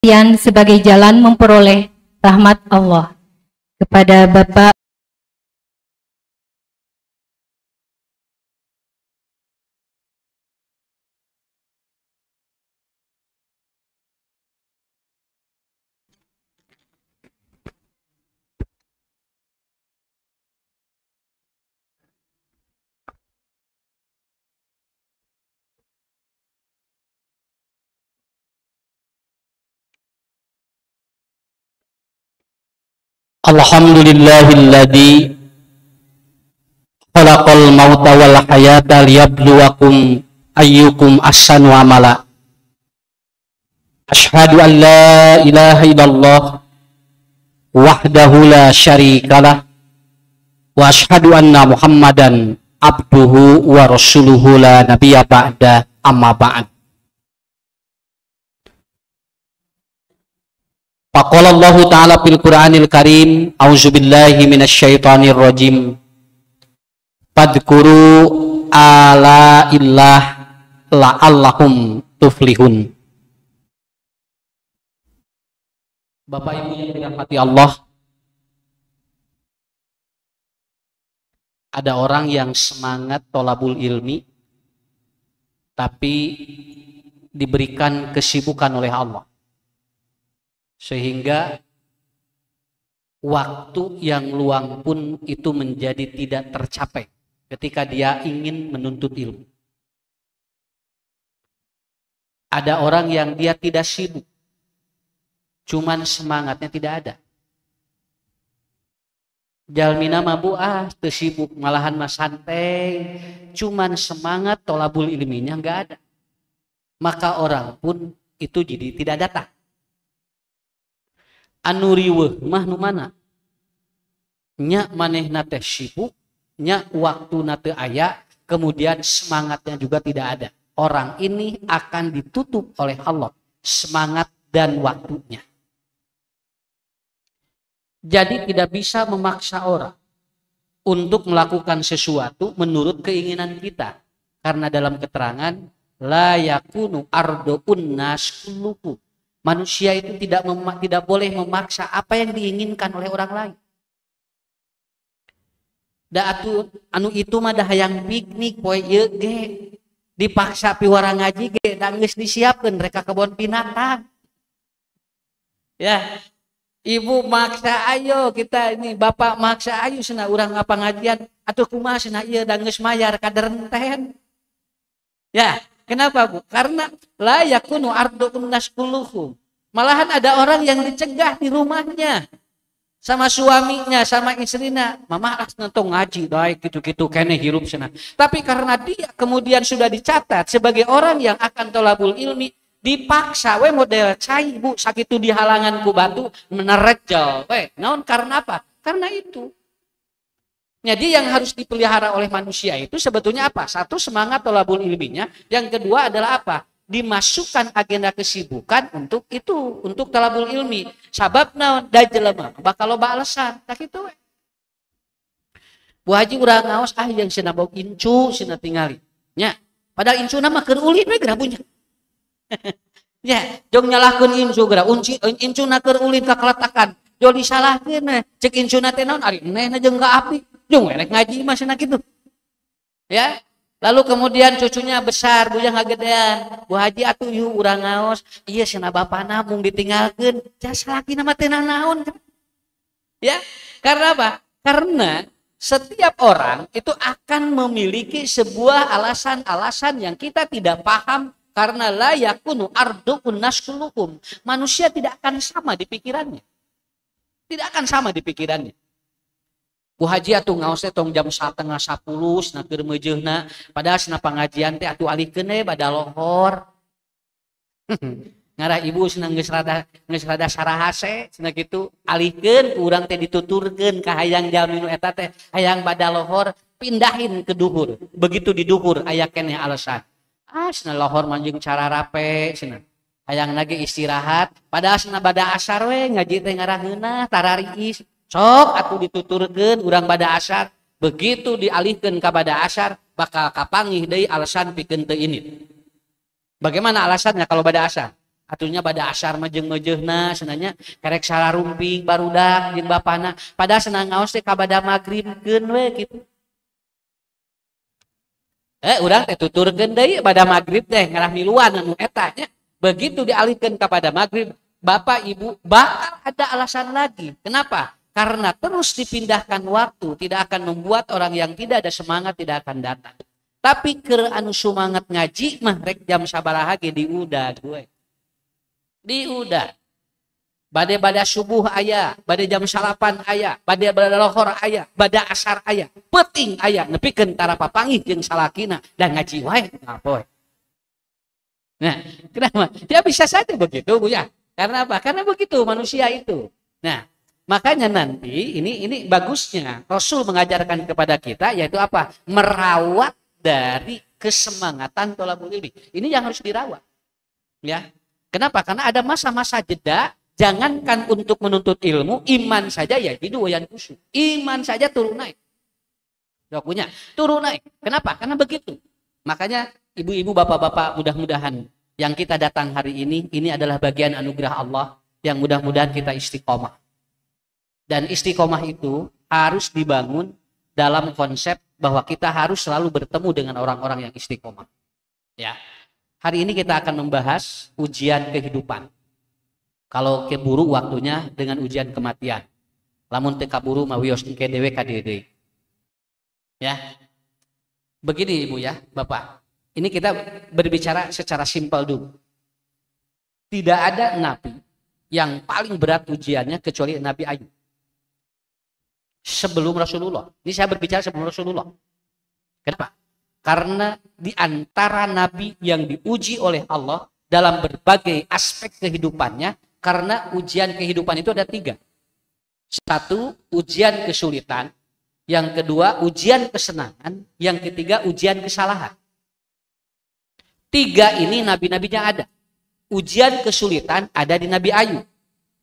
Sebagai jalan memperoleh rahmat Allah. Kepada Bapak Alhamdulillahilladzi khalaqal mauta wal hayata liyabluwakum ayyukum ahsanu amala. Asyhadu an la ilaha illallah wahdahu la syarikalah wa asyhadu anna Muhammadan abduhu wa rasuluhu la nabiyya ba'da, amma ba'd. Faqala Allahu ta'ala fil Qur'anil Karim, a'udzubillahi minasyaitonir rajim. Fadhkuru ala illah la'allahum tuflihun. Bapak Ibu yang dirahmati Allah, ada orang yang semangat tolabul ilmi tapi diberikan kesibukan oleh Allah, sehingga waktu yang luang pun itu menjadi tidak tercapai ketika dia ingin menuntut ilmu. Ada orang yang dia tidak sibuk, cuman semangatnya tidak ada. Jalmina mabu teu sibuk, malahan mah santai, cuman semangat tolabul ilminya nggak ada. Maka orang pun itu jadi tidak datang. Anu riweuh mah nu mana? Nya manehna teh sibuk, nya waktuna teu aya, kemudian semangatnya juga tidak ada. Orang ini akan ditutup oleh Allah semangat dan waktunya. Jadi tidak bisa memaksa orang untuk melakukan sesuatu menurut keinginan kita. Karena dalam keterangan la yakunu ardoun nas kulluhum. Manusia itu tidak boleh memaksa apa yang diinginkan oleh orang lain. Da atuh anu itu mah da hayang piknik poe ieu ge dipaksa piwara ngaji ge da geus disiapkeun rek ka kebon binatang. Ya, ibu maksa ayo kita ini, bapak maksa ayo cenah urang ngapangajian atuh kumaha cenah ieu da geus mayar kaderenten. Ya. Kenapa, Bu? Karena la yakunu arduun nas kulluhum. Malahan ada orang yang dicegah di rumahnya sama suaminya, sama istrinya. Mama lah nentong ngaji, baik gitu-gitu kene hirup sana. Tapi karena dia kemudian sudah dicatat sebagai orang yang akan tolabul ilmi, dipaksa we model cai, Bu, sakitu di halangan ku batu menerjal we. Naon karena apa? Karena itu. Jadi yang harus dipelihara oleh manusia itu sebetulnya apa? Satu, semangat tolabul ilminya. Yang kedua adalah apa? Dimasukkan agenda kesibukan untuk itu, untuk tolabul ilmi. Sabab naon? Da jelema bakal loba alasan. Tak kitu we. Bu Haji urang ngaos ah yang cenah bau incu cenah tingali. Nya, padahal incuna mah keur ulin we geura punya. Nya, jong nyalahkeun incu geura, incuna keur ulin ka keletakan. Jong disalahkeun cek incuna teh naon ari enehna jeung ka api. Jung rek ngaji mah cenah kitu. Ya. Lalu kemudian cucunya besar, bujang ngagedean. Bu Haji atuh yeuh urang ngaos, ieu cenah bapana mung ditinggalkeun, jas salakina mah teu naon. Ya. Karena apa? Karena setiap orang itu akan memiliki sebuah alasan-alasan yang kita tidak paham karena la yakunu arduun nas kulluhum. Manusia tidak akan sama di pikirannya. Tidak akan sama di pikirannya. Bu Haji atuh ngaos teh tong jam 9:30 cenah keur meujeuna, padahal cenah pangajian teh atuh alihkeun we bada lohor. Ngarah ibu cenah geus rada sarahase cenah kitu, alihkeun ku urang teh dituturkeun ka hayang jalmi nu eta teh hayang bada lohor, pindahin ke duhur. Begitu di duhur aya keneh alasan. Ah cenah lohor mah jeung cara rape cenah. Hayang lagi istirahat, padahal cenah bada asar we ngaji teh ngarah ngeunah tarariis. Sok atuh dituturkeun urang bada asar, begitu dialihkeun ka bada asar bakal kapangih deui alasan pikeun teu ini. Bagaimana alasannya kalau bada asar? Atunya pada asar mah jeung meujeuhna cenah kerek salarumping barudak jeung bapana padahal senang ngaos teh ka bada magribkeun we kitu. Urang teh tuturkeun deui bada magrib teh ngarah miluan anu eta nya. Begitu dialihkeun kepada magrib, bapak ibu bakal ada alasan lagi. Kenapa? Karena terus dipindahkan waktu tidak akan membuat orang yang tidak ada semangat tidak akan datang. Tapi keur anu semangat ngaji mah rek jam sabaraha ge diudag gue. Diudag. Bade bada subuh aya, bade jam salapan aya, bade bada lohor aya, bada asar aya, peuting aya, nepikeun tara papanggih jeung salakina dan ngaji wae ngapoe. Nah, kenapa? Dia bisa saja begitu, Bu ya. Karena apa? Karena begitu manusia itu. Nah, makanya nanti ini bagusnya Rasul mengajarkan kepada kita yaitu apa? Merawat dari kesemangatan thalabul ilmi. Ini yang harus dirawat. Ya. Kenapa? Karena ada masa-masa jeda, jangankan untuk menuntut ilmu, iman saja ya hidup wayan khusyuk. Iman saja turun naik. Punya turun naik. Kenapa? Karena begitu. Makanya ibu-ibu, bapak-bapak, mudah-mudahan yang kita datang hari ini adalah bagian anugerah Allah yang mudah-mudahan kita istiqomah. Dan istiqomah itu harus dibangun dalam konsep bahwa kita harus selalu bertemu dengan orang-orang yang istiqomah. Ya. Hari ini kita akan membahas ujian kehidupan. Kalau keburu waktunya dengan ujian kematian. Lamun teu kaburu mah wios engke dewe ka deui. Ya. Begini Ibu ya, Bapak. Ini kita berbicara secara simpel dulu. Tidak ada nabi yang paling berat ujiannya kecuali Nabi Ayub. Sebelum Rasulullah. Ini saya berbicara sebelum Rasulullah. Kenapa? Karena di antara nabi yang diuji oleh Allah dalam berbagai aspek kehidupannya, karena ujian kehidupan itu ada tiga. Satu, ujian kesulitan. Yang kedua, ujian kesenangan. Yang ketiga, ujian kesalahan. Tiga ini nabi-nabinya ada. Ujian kesulitan ada di Nabi Ayub.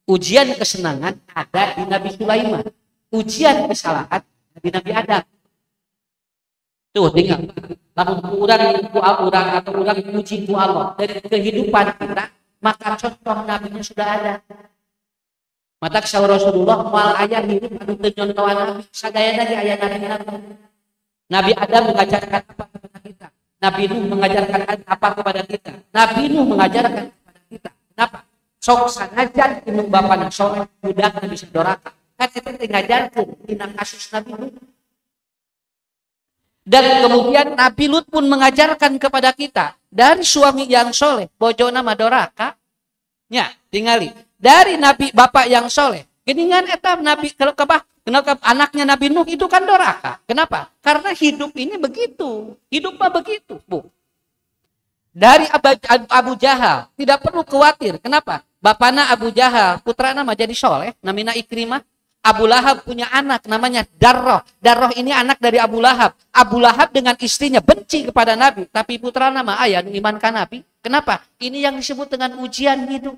Ujian kesenangan ada di Nabi Sulaiman. Ujian kesalahan di Nabi Adam. Tuh tinggal. Lamun urang atau urang uji ku Allah dari kehidupan kita, maka contoh nabinya sudah ada. Mata saur Rasulullah moal aya hirup anu teu nyontohan nabi, sadayana ge aya nabi. Nabi Adam mengajarkan apa kepada kita? Nabi Nuh mengajarkan apa kepada kita? Nabi Nuh mengajarkan kepada kita. Kenapa? Sok sanajan indung bapana soleh budakna bisa doraka. Kan itu ngajarkeun dina kasus Nabi Nuh. Dan kemudian Nabi Lut pun mengajarkan kepada kita dari suami yang soleh, bojona mah doraka. Nya, tingali. Dari nabi bapak yang soleh, geningan eta nabi kalau kebah, kenapa anaknya Nabi Nuh itu kan doraka. Kenapa? Karena hidup ini begitu, hidup mah begitu, Bu. Dari Abu Jahal tidak perlu khawatir. Kenapa? Bapana Abu Jahal, putrana mah jadi soleh, namina Ikrimah. Abu Lahab punya anak namanya Darroh. Darroh ini anak dari Abu Lahab. Abu Lahab dengan istrinya benci kepada Nabi, tapi putra nama ayah iman ka Nabi. Kenapa? Ini yang disebut dengan ujian hidup.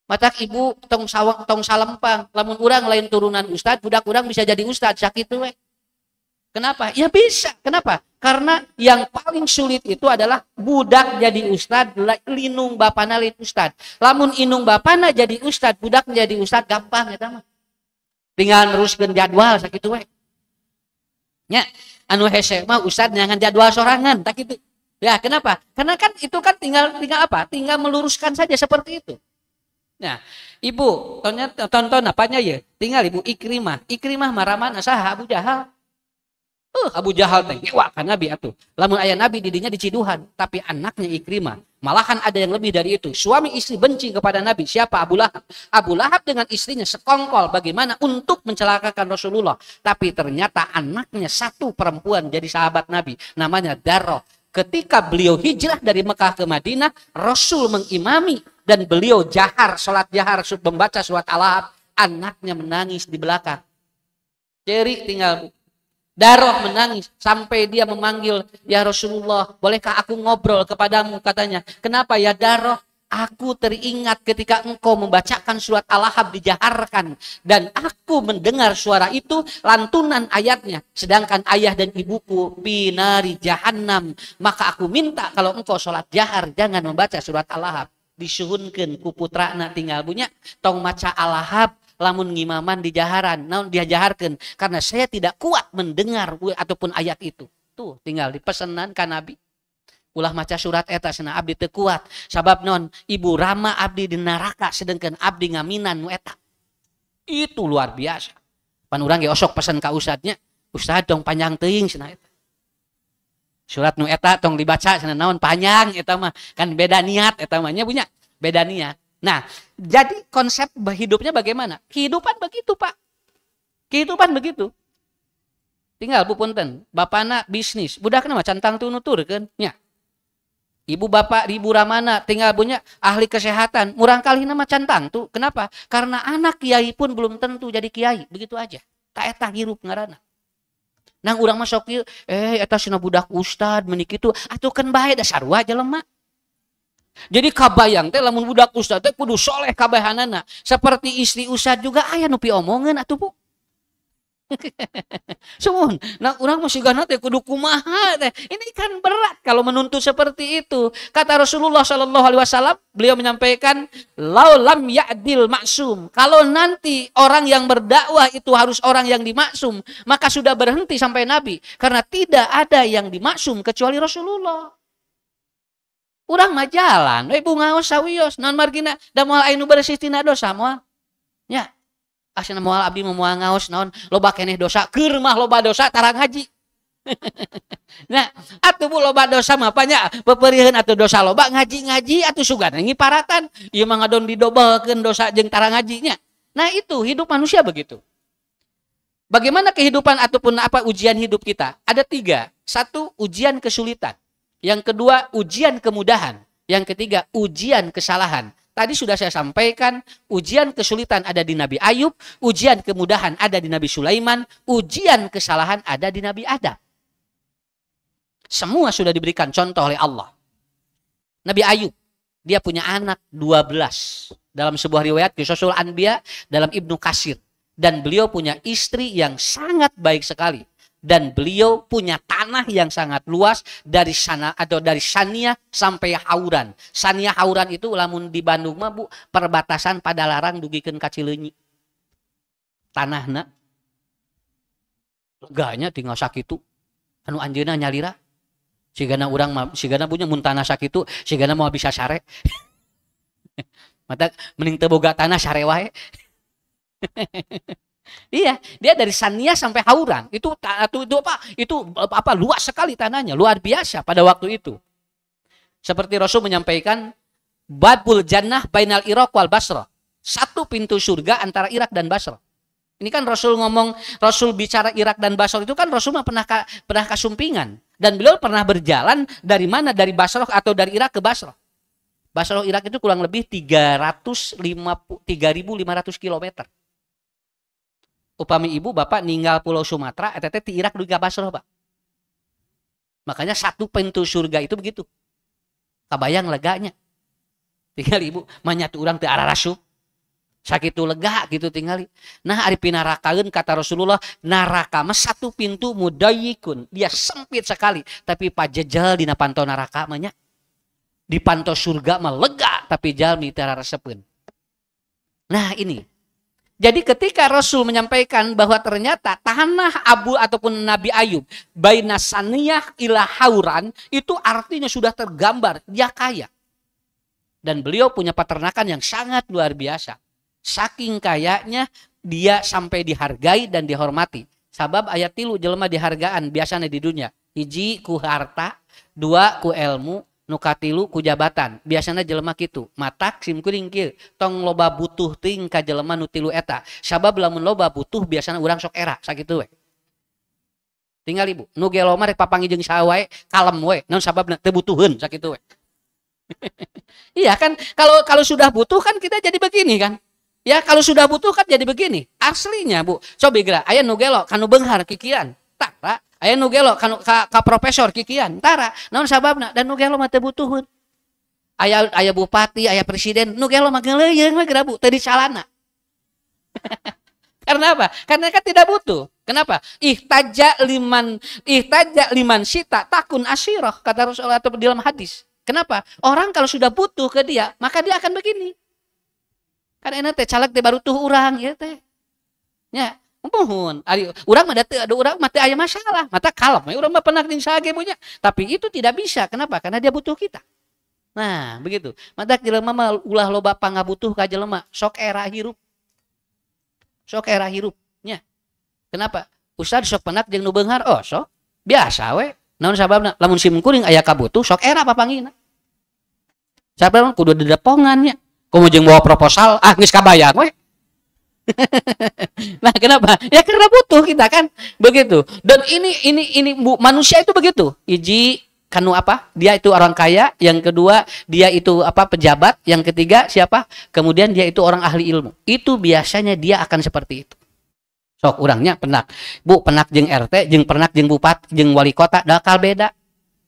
Matak ibu tong sawang tong salempang, lamun urang lain turunan ustad, budak urang bisa jadi ustad sakitu we. Kenapa? Ya bisa. Kenapa? Karena yang paling sulit itu adalah budak jadi ustad, linung bapana lain ustad. Lamun inung bapana jadi ustad, budak jadi ustad gampang eta mah. Tinggal neruskeun jadwal sakitu we. Nya, anu hese mah ustad nyangan jadwal sorangan tak itu. Ya, kenapa? Karena kan itu kan tinggal tinggal apa? Tinggal meluruskan saja seperti itu. Nah, ibu, tonton apanya ya? Tinggal ibu Ikrimah. Ikrimah maramana saha Abu Jahal. Abu Jahal teh ngewa ka Nabi atuh. Lamun aya Nabi didinya diciduhan, tapi anaknya Ikrimah. Malahan ada yang lebih dari itu. Suami istri benci kepada Nabi. Siapa? Abu Lahab. Abu Lahab dengan istrinya sekongkol bagaimana untuk mencelakakan Rasulullah. Tapi ternyata anaknya satu perempuan jadi sahabat Nabi. Namanya Darroh. Ketika beliau hijrah dari Mekah ke Madinah, Rasul mengimami dan beliau jahar, sholat jahar, membaca surat Al-Lahab. Anaknya menangis di belakang. Cerik tinggal. Darroh menangis sampai dia memanggil, ya Rasulullah, bolehkah aku ngobrol kepadamu, katanya. Kenapa ya Darroh? Aku teringat ketika engkau membacakan surat Al-Lahab dijaharkan dan aku mendengar suara itu lantunan ayatnya, sedangkan ayah dan ibuku binari jahannam, maka aku minta kalau engkau sholat jahar jangan membaca surat Al-Lahab. Disuhunkeun ku putrana tinggal bunya tong maca Al-Lahab lamun ngimaman di jaharan. Naon dia jaharkeun? Karena saya tidak kuat mendengar ataupun ayat itu. Tuh tinggal dipesenan ka Nabi. Ulah maca surat eta cenah abdi teu kuat. Sabab non ibu rama abdi di neraka sedengkeun abdi ngaminan nu eta. Itu luar biasa. Pan urang ge osok pesen ka ustadnya, ustad tong panjang teuing cenah eta. Surat nu eta tong dibaca cenah naon panjang eta mah kan beda niat eta mah nya punya beda niat. Nah, jadi konsep hidupnya bagaimana? Kehidupan begitu, Pak. Kehidupan begitu. Tinggal Bu punten, bapana bisnis, budakna mah can tangtu nuturkeun nya. Ibu bapak ibu ramana tinggal punya ahli kesehatan, murangkalihna mah can tangtu. Kenapa? Karena anak kiai pun belum tentu jadi kiai, begitu aja. Ta eta hirup ngaranna. Nang urang mah sok ieu, eta cenah budak ustad meuni kitu, atuh keun bae da sarua jelema. Jadi kabayang teh lamun budak ustad teh kudu soleh kabehanana. Seperti istri ustad juga aya nu piomongeun atuh Bu. Sumun, nah urang mah sigana teh kudu kumaha teh. Ini kan berat kalau menuntut seperti itu. Kata Rasulullah Shallallahu Alaihi Wasallam, beliau menyampaikan, lau lam ya'dil maksum. Kalau nanti orang yang berdakwah itu harus orang yang dimaksum, maka sudah berhenti sampai Nabi. Karena tidak ada yang dimaksum kecuali Rasulullah. Urang mah jalan, we bungaos sawios, non margina, da moal aya nu bersih tina dosa moal. Ya. Asana moal abdi mah moal ngaos naon loba keneh dosa keur mah loba dosa tarang haji. Nah, atuh Bu loba dosa mah nya peperiheun atuh dosa loba ngaji-ngaji atuh sugan ngiparatan ieu mah ngadon didobelkeun dosa jeung tarang ngaji nya. Nah, itu hidup manusia begitu. Bagaimana kehidupan ataupun apa ujian hidup kita? Ada tiga. Satu, ujian kesulitan. Yang kedua, ujian kemudahan. Yang ketiga, ujian kesalahan. Tadi sudah saya sampaikan, ujian kesulitan ada di Nabi Ayub, ujian kemudahan ada di Nabi Sulaiman, ujian kesalahan ada di Nabi Adam. Semua sudah diberikan contoh oleh Allah. Nabi Ayub, dia punya anak 12. Dalam sebuah riwayat Qisasul Anbiya dalam Ibnu Kasir. Dan beliau punya istri yang sangat baik sekali. Dan beliau punya tanah yang sangat luas dari sana atau dari Sania sampai Hauran. Sania Hauran itu lamun di Bandung mah Bu perbatasan Padalarang dugikeun ka Cileunyi. Tanahna leganya tinggal sakitu. Anu anjeunna nyalira. Sigana urang mah sigana punya mun tanah sakitu sigana moal bisa sare. Mata mending teu boga tanah sare wae. Iya, dia dari Sania sampai Hauran. Itu apa? Itu apa? Luas sekali tanahnya, luar biasa pada waktu itu. Seperti Rasul menyampaikan babul jannah bainal Iraq wal Basra. Satu pintu surga antara Irak dan Basra. Ini kan Rasul ngomong, Rasul bicara Irak dan Basra itu kan Rasul mah pernah kasumpingan dan beliau pernah berjalan dari mana? Dari Basra atau dari Irak ke Basra. Basra Irak itu kurang lebih 3.500 km. Upami ibu bapak ninggal Pulau Sumatera, eta teh ti Irak dugi ka Basra, Pak. Makanya satu pintu surga itu begitu. Kabayang leganya. Tinggal ibu manyatu urang teu ararasup. Sakitu lega gitu tinggali. Nah ari pinarakaeun kata Rasulullah, neraka mah satu pintu mudayikun. Dia sempit sekali, tapi pajejel dina panto neraka mah nya. Di panto surga mah lega tapi jalmi teu araresepeun. Nah ini. Jadi ketika Rasul menyampaikan bahwa ternyata tanah Abu ataupun Nabi Ayub baina Saniyah ila Hauran itu artinya sudah tergambar dia kaya. Dan beliau punya peternakan yang sangat luar biasa. Saking kayanya dia sampai dihargai dan dihormati. Sabab ayat 3 jelema dihargaan biasanya di dunia. Hiji ku harta, dua ku ilmu, nu katilu ku jabatan. Biasanya jelema kitu. Matak sim kuring kieu, tong loba butuh teuing ka jelema nu tilu eta. Sabab lamun loba butuh biasanya urang sok era sakitu we. Tinggal ibu, nu gelo mah rek papanggih jeung saha wae, kalem we. Naon sababna teu butuheun sakitu we. Iya kan, kalau sudah butuh kan kita jadi begini kan. Ya kalau sudah butuh kan jadi begini. Aslinya Bu, coba geura aya nu gelo kanu beunghar kikian. Tara, aya nu gelo kanu ka profesor kikian. Tara, naon sababna? Dan nu gelo mah teu butuheun. Aya bupati, aya presiden, nu gelo mah geuleuyeung we geura Bu, teu dicalana. Karena apa? Karena kan tidak butuh. Kenapa? Ihtaja liman sita takun asirah kata Rasulullah atau di dalam hadis. Kenapa? Orang kalau sudah butuh ke dia, maka dia akan begini. Kan enak teh caleg teh baru tuh urang ya teh. Ya, mohon. Ari urang mah teu ada, urang mah teu aya masalah. Mata kalem urang mah pernah jeung saha ge punya. Tapi itu tidak bisa. Kenapa? Karena dia butuh kita. Nah, begitu. Matak jelema mah ulah loba pangabutuh ka jelema, sok era hirup. Sok era hirup nya. Kenapa? Ustad sok penak jeung nu beunghar, oh sok biasa we. Naon sababna? Lamun sim kuring aya kabutuh sok era papanggihna. Sababna kudu didepongan nya. Komo jeung bawa proposal, ah geus kabayang we. Nah, kenapa? Ya karena butuh kita kan. Begitu. Dan ini Bu, manusia itu begitu. Hiji kanu apa? Dia itu orang kaya, yang kedua dia itu apa? Pejabat, yang ketiga siapa? Kemudian dia itu orang ahli ilmu. Itu biasanya dia akan seperti itu. Sok urangnya penak. Bu, penak jeung RT, jeung penak jeung bupati, jeung wali kota bakal beda.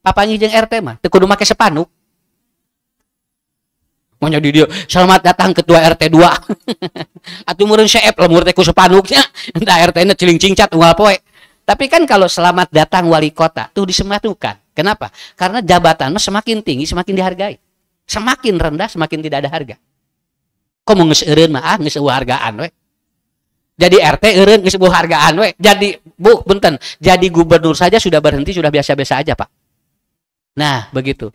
Papanggih jeung RT mah teu kudu make sepanuk. Mau jadi dia, selamat datang ketua RT 2. Atuh meureun seep lemur teh ku sepanuknya. Entah RT-na ciling cingcat unggal poe. Tapi kan kalau selamat datang wali kota tuh disematukan. Kenapa? Karena jabatan mah semakin tinggi semakin dihargai. Semakin rendah semakin tidak ada harga. Komo geus eureun mah ah geus eueuh hargaan we. Jadi RT eureun geus eueuh hargaan we. Jadi Bu, punten, jadi gubernur saja sudah berhenti sudah biasa-biasa aja, Pak. Nah, begitu.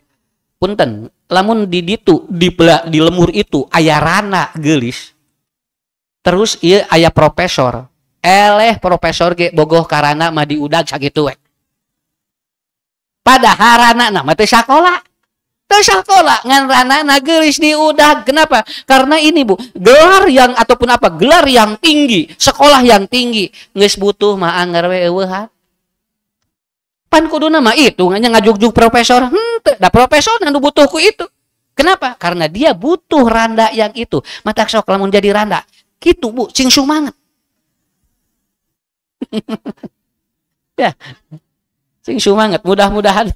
Punten, lamun di ditu di lemur itu aya rana geulis. Terus ieu aya profesor. Eleh profesor ge bogoh karana mah diudag sakitu we. Padahal rana mah teu sakola. Teu sakola ngan rana geulis diudag. Kenapa? Karena ini Bu, gelar yang ataupun apa? Gelar yang tinggi, sekolah yang tinggi, geus butuh mah anggar we eueuhan. Pan kuduna mah itu hanya ngajugjug profesor. Henteu, da profesor anu butuh ku itu. Kenapa? Karena dia butuh randa yang itu. Matak sok lamun jadi randa. Kitu Bu, sing sumanget. Ya. Sing sumanget, mudah-mudahan.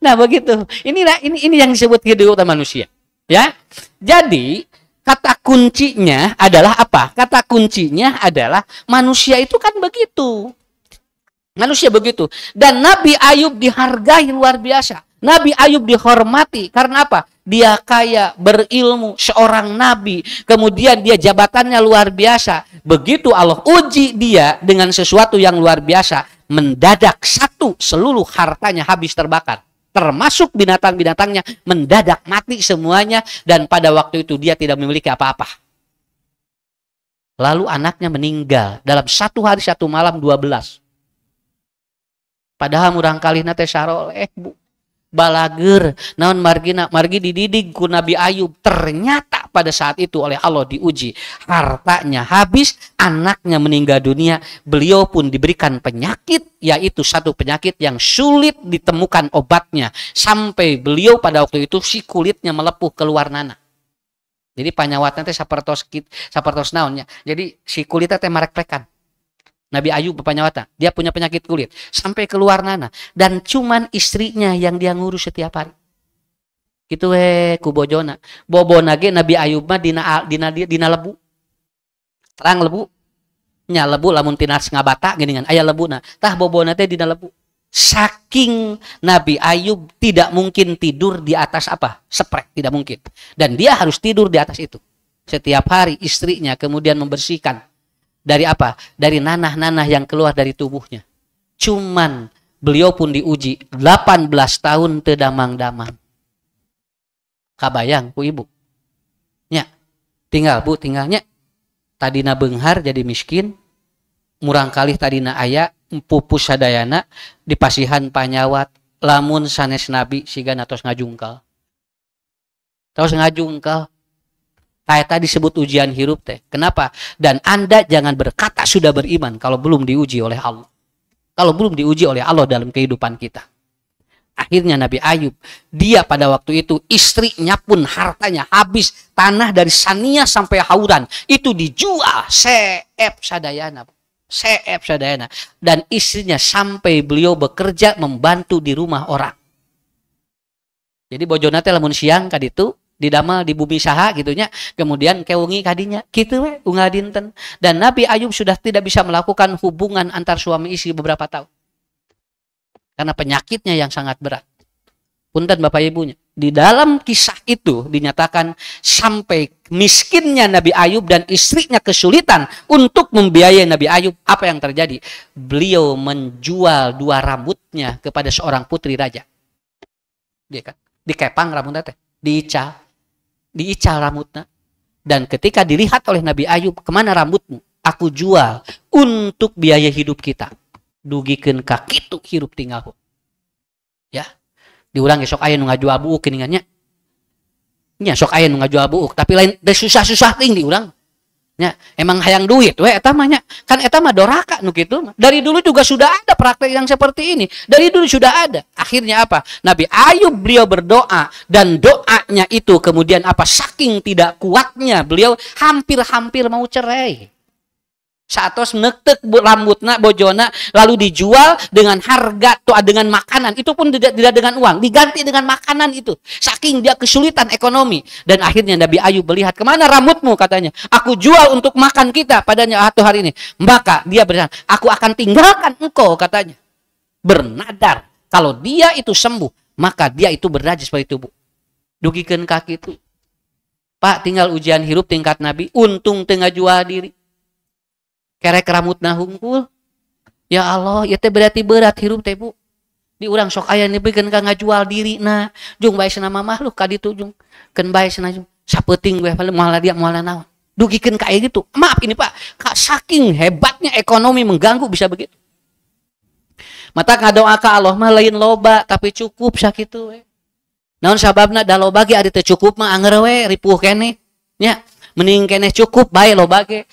Nah, begitu. Inilah ini yang disebut kehidupan manusia. Ya. Jadi, kata kuncinya adalah apa? Kata kuncinya adalah manusia itu kan begitu. Manusia begitu. Dan Nabi Ayub dihargai luar biasa. Nabi Ayub dihormati. Karena apa? Dia kaya, berilmu, seorang nabi. Kemudian dia jabatannya luar biasa. Begitu Allah uji dia dengan sesuatu yang luar biasa. Mendadak satu, seluruh hartanya habis terbakar. Termasuk binatang-binatangnya mendadak mati semuanya. Dan pada waktu itu dia tidak memiliki apa-apa. Lalu anaknya meninggal dalam satu hari satu malam 12. Padahal murang kalihna teh saroleh Bu. Balager naon margina, margi dididik ku Nabi Ayub. Ternyata pada saat itu oleh Allah diuji, hartanya habis, anaknya meninggal dunia, beliau pun diberikan penyakit, yaitu satu penyakit yang sulit ditemukan obatnya, sampai beliau pada waktu itu si kulitnya melepuh keluar nanah. Jadi panyawatna teh sapertos sapertos naonnya. Jadi si kulitnya teh mareklekan. Nabi Ayub panyawata, dia punya penyakit kulit sampai keluar nanah, dan cuman istrinya yang dia ngurus setiap hari. Gitu we ku bojona. Bobona ge Nabi Ayub mah dina dina dina lebu. Terang lebu. Nya lebu lamun tina ngabata geuningan aya lebuna. Tah bobona teh dina lebu. Saking Nabi Ayub tidak mungkin tidur di atas apa? Seprek, tidak mungkin. Dan dia harus tidur di atas itu. Setiap hari istrinya kemudian membersihkan dari apa? Dari nanah-nanah yang keluar dari tubuhnya. Cuman beliau pun diuji 18 tahun teu damang-damang. Kabayang ku ibu. Nya, tinggal Bu, tinggalnya. Tadina beunghar jadi miskin, murang kalih tadina aya pupus sadayana dipasihan panyawat, lamun sanes nabi siga tos ngajungkal. Tos ngajungkal. Eta disebut ujian hirup teh. Kenapa? Dan Anda jangan berkata sudah beriman kalau belum diuji oleh Allah. Kalau belum diuji oleh Allah dalam kehidupan kita. Akhirnya Nabi Ayub, dia pada waktu itu istrinya pun hartanya habis, tanah dari Sania sampai Hauran itu dijual seep sadayana. Seep sadayana. Dan istrinya sampai beliau bekerja membantu di rumah orang. Jadi bojona teh lamun siang kaditu didamal di bumi saha gitunya, kemudian kewengi kadinya gitu we unggal dinten. Dan Nabi Ayub sudah tidak bisa melakukan hubungan antar suami istri beberapa tahun karena penyakitnya yang sangat berat. Punten Bapak Ibunya. Di dalam kisah itu dinyatakan sampai miskinnya Nabi Ayub dan istrinya kesulitan untuk membiayai Nabi Ayub. Apa yang terjadi? Beliau menjual 2 rambutnya kepada seorang putri raja. Dia kan dikepang rambutnya teh, diical, diical rambutnya. Dan ketika dilihat oleh Nabi Ayub, kemana rambutmu? Aku jual untuk biaya hidup kita. Dugikeun ka kitu hirup tinggal. Ya. Diulang sok aya nu ngajual buuk geuningan nya. Nya sok aya nu ngajual buuk, tapi lain susah-susah ting diulang. Nya, emang hayang duit we eta mah nya. Kan eta mah doraka nu kitu mah. Dari dulu juga sudah ada praktek yang seperti ini. Dari dulu sudah ada. Akhirnya apa? Nabi Ayub beliau berdoa dan doanya itu kemudian apa? Saking tidak kuatnya beliau hampir-hampir mau cerai. Saatos nektek rambutna bojona lalu dijual dengan harga tuh dengan makanan itu pun tidak dengan uang, diganti dengan makanan itu, saking dia kesulitan ekonomi. Dan akhirnya Nabi Ayub melihat, kemana rambutmu katanya, aku jual untuk makan kita padanya atau hari ini. Maka dia berkata, aku akan tinggalkan engkau katanya, bernadar kalau dia itu sembuh maka dia itu bernajis seperti tubuh. Dugikeun kaki itu Pak, tinggal ujian hirup tingkat Nabi, untung teu ngajual diri. Kerek rambutna hungkul. Ya Allah, ya teh berarti berat hirup teh Bu. Di urang sok aya nepikeun ka ngajual dirina. Jung bae cenah makhluk ka ditu jung. Keun bae cenah jung. Sapeuting we moal dia moal naon. Dugikeun ka gitu. Maaf ini Pak, saking hebatnya ekonomi mengganggu bisa begitu. Mata ngadoa ka Allah mah lain loba tapi cukup sakitu we. Naon sababna da loba ge ari teu cukup mah anger we ripuh keneh. Nya, mending keneh cukup bae loba ge.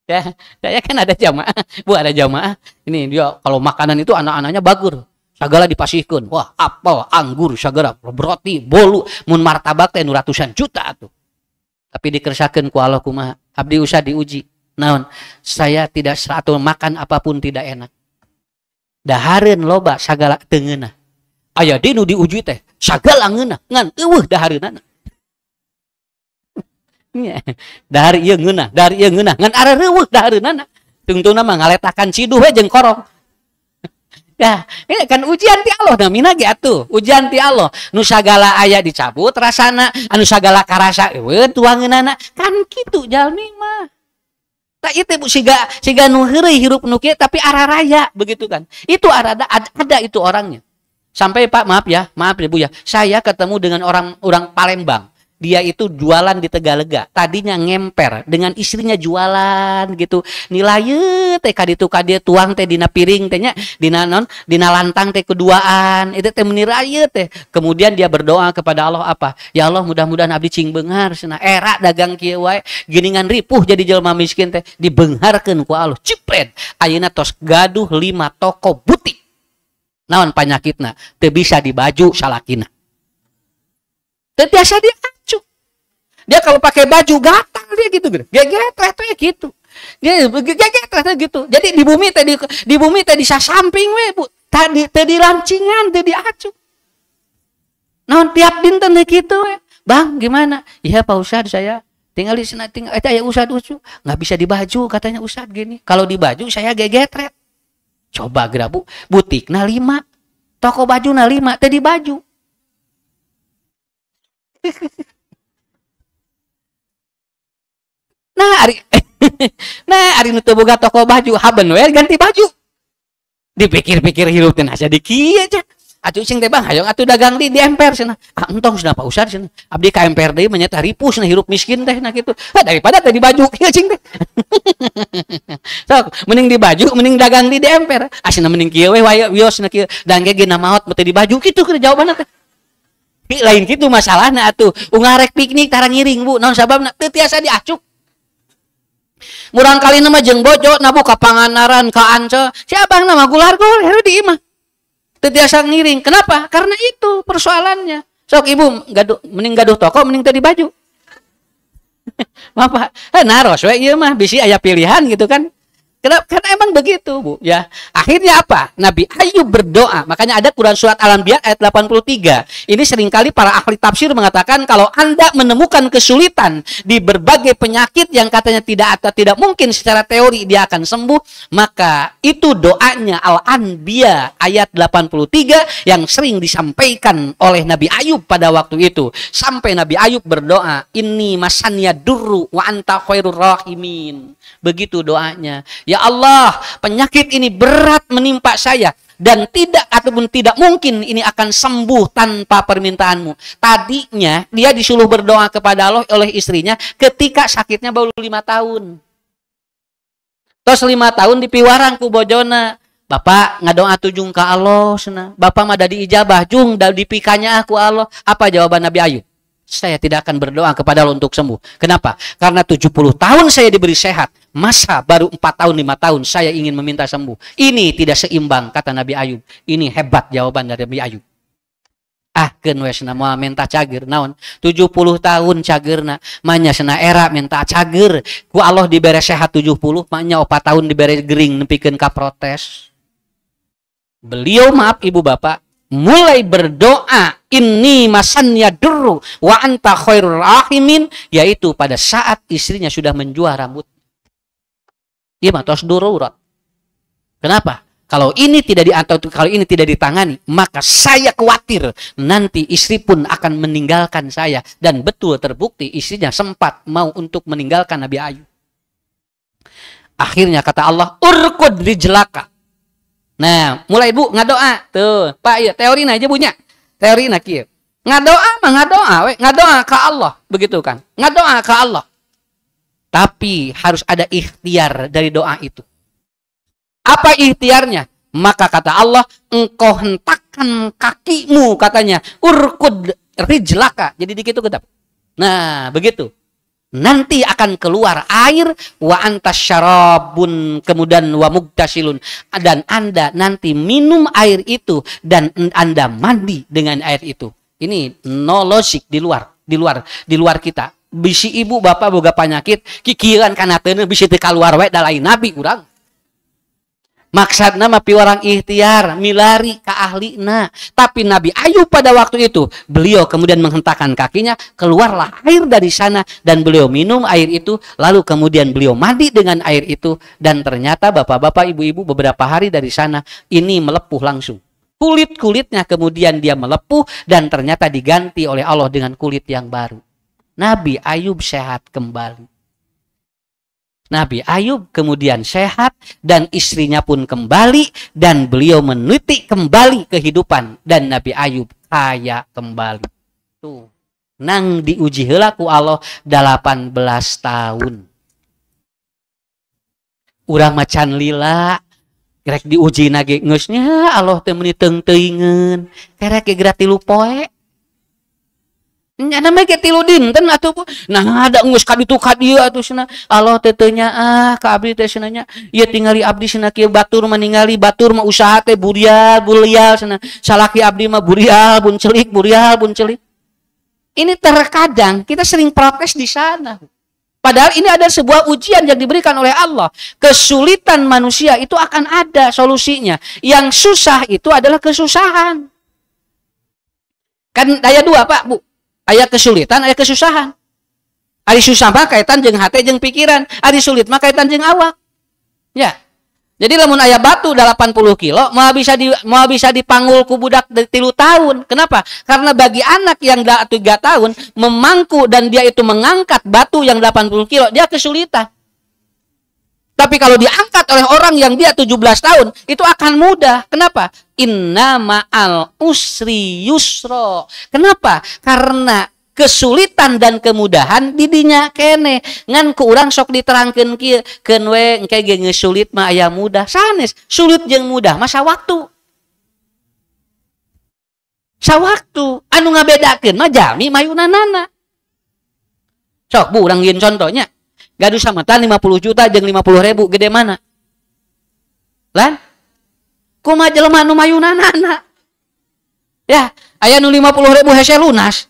Ya, saya kan ada jamaah, Bu, ada jamaah. Ini dia kalau makanan itu anak-anaknya bagur, segala dipasihkeun. Wah, apel, anggur, segala roti, bolu, mun martabak teh nu ratusan juta atuh. Tapi dikersakeun ku Allah kumaha? Abdi usah diuji. Naon? Saya tidak atau makan apapun tidak enak. Dahareun loba sagala teu ngeunah. Aya deui nu diuji teh, sagala ngeunah, ngan eueuh dahareunana. Dahar ieu ngeunah, dahar ieu ngeunah, ngan areuweuh dahareunana. Tungtungna mah ngaletakan ciduh we jeung korong. Ya, ini kan ujian ti Allah namina ge atuh. Ujian ti Allah. Nu sagala aya dicabut rasana, anu sagala karasa eueuh tuangeunana. Kan kitu jalmi mah. Tak itu Bu siga nu heureuy hirup nu kieu tapi araraya begitu kan. Itu arada ada itu orangnya. Sampai Pak, maaf ya, maaf ya Bu ya. Saya ketemu dengan orang Palembang. Dia itu jualan di Tegalega. Tadinya ngemper dengan istrinya jualan gitu. Nilai teh kaditu ka dieu tuang teh dina piring teh nya, dina non, dina lantang teh keduaan. Itu teh meniraye teh. Kemudian dia berdoa kepada Allah apa? Ya Allah, mudah-mudahan abdi cing beunghar cenah. Era dagang kieu wae geuningan ripuh jadi jelema miskin teh dibeungharkeun ku Allah. Cipret. Ayeuna tos gaduh 5 toko butik. Naon panyakitna? Teu bisa dibaju salakina. Teu tiasa dia. Dia kalau pakai baju gatal dia gitu gitu. Gegetret ya gitu. Dia gegetret gitu. Jadi di bumi tadi sasamping we Bu. Tadi tadi lancingan, tadi acuk. Naon tiap dinten gitu we. Bang, gimana? Iya Pak Ustad, saya tinggal di sana, tinggal ya Ustad ucu. Nggak bisa dibaju katanya Ustad gini. Kalau dibaju saya gegetret. Coba geura Bu, butikna 5. Toko bajuna 5, tadi baju. Nah, ari nah, ari nu teu boga toko baju, haben we ganti baju. Dipikir-pikir hirup teh asa di kieu nya. Atuh cing teh Bang, hayang atuh dagang di emper cenah. Ah entong cenah Pak Ustad cenah. Abdi ka emper deui mah nya ripuh cenah hirup miskin teh nah kitu. Ah daripada teh di baju kieu cing teh. Sok, mending di baju, mending dagang di emper. Ah cenah mending kieu we wios cenah kieu. Dan ge geuna maot teh di baju kitu keur jawabanna teh. Lain kitu masalahna atuh. Ungarek piknik tara ngiring Bu, naon sababna teu tiasa diacuk. Murang kali nama jeung bojo nabu ka Pangandaran ka Ancol, si abang nama gular-gular heru di imah. Teu tiasa ngiring. Kenapa? Karena itu persoalannya. Sok ibu gaduh, mending gaduh toko mending teu di baju. Bapak, naros we ieu mah bisi aya pilihan gitu kan. Kenapa? Karena emang begitu, Bu, ya. Akhirnya apa? Nabi Ayub berdoa. Makanya ada Quran surat Al-Anbiya ayat 83. Ini seringkali para ahli tafsir mengatakan kalau Anda menemukan kesulitan di berbagai penyakit yang katanya tidak atau tidak mungkin secara teori dia akan sembuh, maka itu doanya Al-Anbiya ayat 83 yang sering disampaikan oleh Nabi Ayub pada waktu itu. Sampai Nabi Ayub berdoa, "Inni masaniyad durru wa anta khairur rahimin." Begitu doanya. Ya Allah, penyakit ini berat menimpa saya dan tidak ataupun tidak mungkin ini akan sembuh tanpa permintaanmu. Tadinya dia disuruh berdoa kepada Allah oleh istrinya ketika sakitnya baru 5 tahun. Tos 5 tahun dipiwarang ku bojona. Bapak ngadoa atuh, Jung, ka Allah cenah. Bapak mah da diijabah, Jung, da dipikanyaah ku Allah. Apa jawaban Nabi Ayub? Saya tidak akan berdoa kepada Allah untuk sembuh. Kenapa? Karena 70 tahun saya diberi sehat. Masa baru 4 tahun, 5 tahun saya ingin meminta sembuh. Ini tidak seimbang, kata Nabi Ayub. Ini hebat jawaban dari Nabi Ayub. Ah, keun we cenah, moal minta cager naon. 70 tahun cagerna, manya cenah era minta cager. Ku Allah dibere sehat 70, manya 4 tahun dibere gering nepikeun ka protes. Beliau, maaf ibu bapak, mulai berdoa inni masaniyad durru wa anta khairur rahimin, yaitu pada saat istrinya sudah menjual rambut. Dia mah tos darurat. Kenapa? Kalau ini tidak di atau kalau ini tidak ditangani, maka saya khawatir nanti istri pun akan meninggalkan saya. Dan betul terbukti istrinya sempat mau untuk meninggalkan Nabi Ayub. Akhirnya kata Allah, urkud rijlaka. Nah, mulai, Bu, ngadoa. Tuh, Pak, iya teori aja punya. Teori na kieu. Ngadoa mah ngadoa we, ngadoa ke Allah, begitu kan? Ngadoa ke Allah. Tapi harus ada ikhtiar dari doa itu. Apa ikhtiarnya? Maka kata Allah, engkau hentakkan kakimu katanya. Urkud rijlaka. Jadi dikit itu kedap. Nah, begitu. Nanti akan keluar air wa anta syarabun, kemudian wa mugtasilun, dan Anda nanti minum air itu dan Anda mandi dengan air itu. Ini no logic, di luar kita. Bisi ibu bapak boga penyakit kikiran kana teu bisi teu kaluar we, da lain nabi urang. Maksudna mah piwarang ikhtiar milari ka ahlina. Tapi Nabi Ayub pada waktu itu beliau kemudian menghentakkan kakinya, keluarlah air dari sana dan beliau minum air itu, lalu kemudian beliau mandi dengan air itu, dan ternyata, bapak-bapak, ibu-ibu, beberapa hari dari sana ini melepuh langsung. Kulit-kulitnya kemudian dia melepuh dan ternyata diganti oleh Allah dengan kulit yang baru. Nabi Ayub sehat kembali. Nabi Ayub kemudian sehat dan istrinya pun kembali dan beliau meniti kembali kehidupan dan Nabi Ayub kaya kembali. Tuh. Nang diuji heula ku Allah 18 tahun. Urang macan lila rek diuji nage geus nya Allah teh meuni teung-teuingeun. Kerek ge geura 3 poe. Nya mah ge 3 dinten atuh. Nah, ada geus ka ditu ka dieu atuh cenah. Allah teh teu nyaah ka abdi teh cenah nya. Ieu tingali abdi cenah kieu, batur mah ningali batur mah usaha teh burial burial cenah. Salaki abdi mah burial buncelik burial buncelik. Ini terkadang kita sering protes di sana. Padahal ini ada sebuah ujian yang diberikan oleh Allah. Kesulitan manusia itu akan ada solusinya. Yang susah itu adalah kesusahan. Kan daya dua, Pak, Bu. Aya kesulitan, aya kesusahan. Ari susah mah kaitan jeung hati jeung pikiran, ari sulit mah kaitan jeung awak. Ya. Jadi lamun aya batu 80 kilo mau bisa dipanggul ku budak 3 tahun. Kenapa? Karena bagi anak yang 3 tahun memangku dan dia itu mengangkat batu yang 80 kilo, dia kesulitan. Tapi kalau diangkat oleh orang yang dia 17 tahun, itu akan mudah. Kenapa? Inna ma'al usri yusro. Kenapa? Karena kesulitan dan kemudahan didinya kene. Ngan ku urang sok diterangkeun kieu, keun we engke ge geus sulit mah aya mudah. Sanes, sulit jeung mudah masa waktu. Sawaktu anu ngabedakeun mah jalmi mayunanana. Sok, Bu, urang ngieun contohnya. Gaduh sametan 50 juta jeung 50 ribu, gede mana? Lan? Kumaha jelema nu mayunanana? Ya, aya nu 50 ribu hese lunas.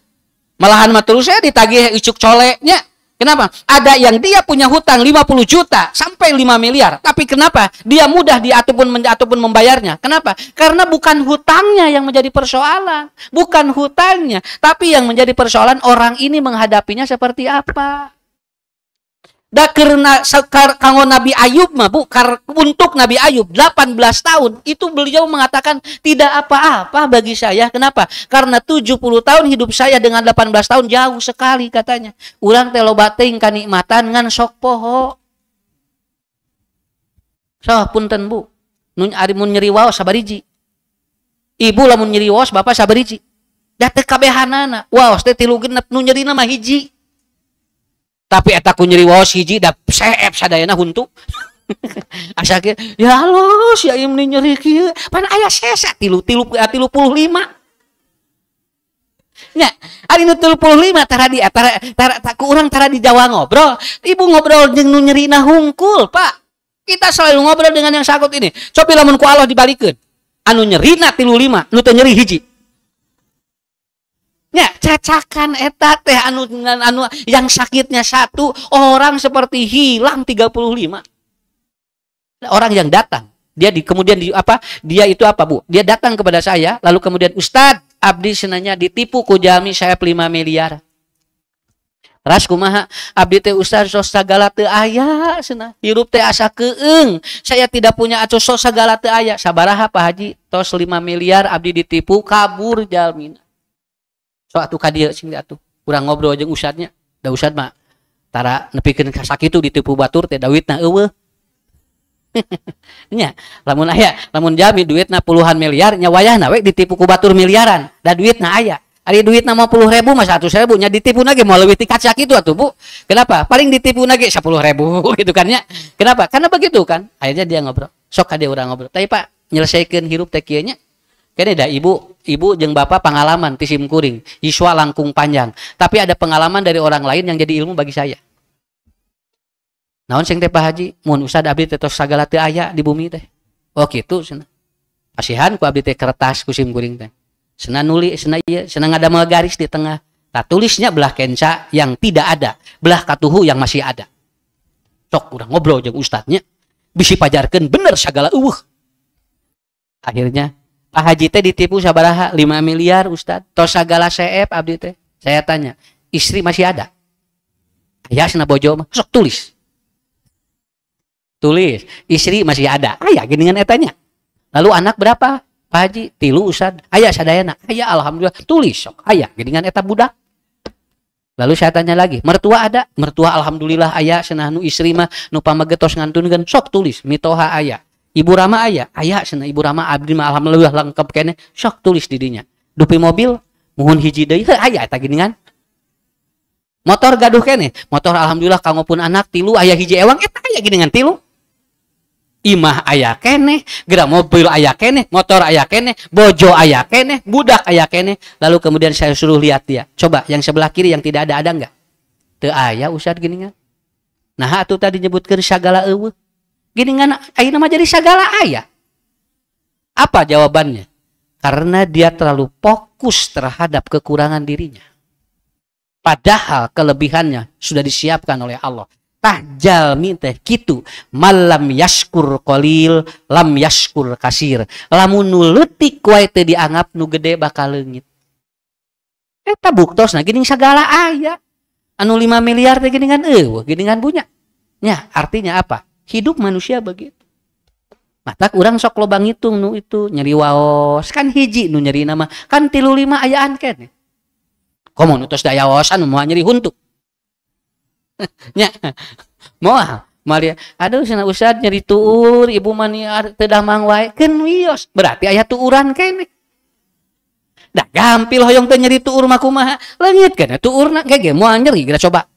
Malahan mah terus saya ditagih icuk coleknya. Kenapa? Ada yang dia punya hutang 50 juta sampai 5 miliar. Tapi kenapa? Dia mudah dia ataupun membayarnya. Kenapa? Karena bukan hutangnya yang menjadi persoalan. Bukan hutangnya. Tapi yang menjadi persoalan orang ini menghadapinya seperti apa. Da karena kanggo Nabi Ayub mah, Bu, untuk Nabi Ayub 18 tahun itu beliau mengatakan tidak apa-apa bagi saya. Kenapa? Karena 70 tahun hidup saya dengan 18 tahun jauh sekali katanya. Urang teh loba teuing kanikmatan ngan sok poho. So punten, Bu. Nun ari mun nyeri waos sabariji. Ibu lamun nyeri waos, bapak sabariji. Da teu kabehanana. Waos teh tilu genep, nu nyerina mah hiji. Tapi eta ku nyeri waos hiji da seep sadayana huntu. Asa kieu, ya Allah, sia ieu meni nyeri kieu. Pan aya sesa tilu tilu 35. Nya, ari nu 35 tara di tara tara ku urang tara di Jawa ngobrol. Ibu ngobrol jeung nu nyerina hungkul, Pak. Kita selalu ngobrol dengan yang sakit ini. Cobi lamun ku Allah dibalikeun. Anu nyerina 35, nu teu nyeri hiji. Ya, cacakan eta teh anu anu yang sakitnya satu orang seperti hilang 35. Orang yang datang, dia di kemudian di apa? Dia itu apa, Bu? Dia datang kepada saya lalu kemudian, "Ustad, abdi senanya ditipu ku jalmi saya 5 miliar." Ras kumaha? "Abdi teh, Ustad, tos sagala teu aya cenah. Hirup teh asa keung. Saya tidak punya atau tos sagala teu aya." "Sabaraha, Pak Haji?" "Tos 5 miliar abdi ditipu, kabur jalmina." So atuh ka dieu sing atuh. Urang ngobrol jeung ustadnya. Da ustad mah tara nepikeun ka sakitu ditipu batur teh, duitna euweuh. Nya, lamun aya, lamun jalmi duitna puluhan miliar nya wayahna we ditipu ku batur miliaran, da duitna aya. Ari duitna mah 10 ribu mah 100 ribu nya ditipu lagi mau leuwih ti sakitu atuh, Bu. Kenapa? Paling ditipu lagi 10 ribu gitu kan ya. Kenapa? Karena begitu kan. Akhirnya dia ngobrol. Sok ka dia urang ngobrol. Tapi Pak, nyelesaikan hirup teh kieu nya. Kene dah ibu, ibu jeung bapak pengalaman ti sim kuring, yuswa langkung panjang. Tapi ada pengalaman dari orang lain yang jadi ilmu bagi saya. "Naon sing teh, Pak Haji?" "Mun Ustad, abdi teh tos sagala teu aya di bumi teh." "Oh kitu," cenah. Pasihan ku abdi teh kertas ku sim kuring teh. Cenah nuli, cenah ieu, cenah ngadamel garis di tengah. Tah, tulisnya belah kenca yang tidak ada, belah katuhu yang masih ada. Sok urang ngobrol jeung ustadnya, bisi pajarkeun bener sagala euweuh. Akhirnya, "Pak Haji teh ditipu sabaraha?" "5 miliar, Ustad. Tos sagala seep abdi teh." Saya tanya, "Istri masih ada?" "Aya," cenah, "bojo mah." "Sok tulis. Tulis, istri masih ada." Aya geuningan etanya. "Lalu anak berapa, Pak Haji?" "Tilu, Ustad." "Aya sadayana?" "Aya, alhamdulillah." "Tulis sok. Aya geuningan eta budak." Lalu saya tanya lagi, "Mertua ada?" "Mertua alhamdulillah aya," cenah, "nu istri mah nu pameget tos ngantunkeun." "Sok tulis, mitoha aya. Ibu Rama aya?" "Aya," cenah, "Ibu Rama abdi mah alhamdulillah lengkap keneh." "Sok tulis di dinya. Dupi mobil?" "Muhun hiji deui." Heuh, aya eta geuningan. "Motor gaduh keneh?" "Motor alhamdulillah kanggo pun anak tilu aya hiji ewang." Eta aya geuningan tilu. Imah aya keneh, gerak mobil aya keneh, motor aya keneh, bojo aya keneh, budak aya keneh. Lalu kemudian saya suruh lihat dia. "Coba yang sebelah kiri yang tidak ada ada enggak?" "Teu aya, Ustad, geuningan." "Nah, atuh tadi nyebutkeun sagala euweuh. Geuningan ayeuna mah jadi sagala aya." Apa jawabannya? Karena dia terlalu fokus terhadap kekurangan dirinya. Padahal kelebihannya sudah disiapkan oleh Allah. Tah, jalmi teh kitu, man lam yaskur qalil lam yaskur kasir. Lamun nu leutik wae teu dianggap, nu gede bakal leungit. Eta buktosna geuning sagala aya. Anu 5 miliar teh geuningan euweuh, geuningan punya. Nya, artinya apa? Hidup manusia begitu. Matak urang sok loba ngitung nu itu nyeri waos kan hiji, nu nyeri nama kan 35 ayaan keneh. Komo nu tos daya waosan moal nyeri huntu. Nya. Moal Maria, aduh cenah, Ustad, nyeri tuur ibu mah teu damang wae. Keun wios, berarti aya tuuran keneh. Dah gampil hoyong teh nyeri tuur mah kumaha? Leungit keneh tuurna ge moal nyeri geura coba.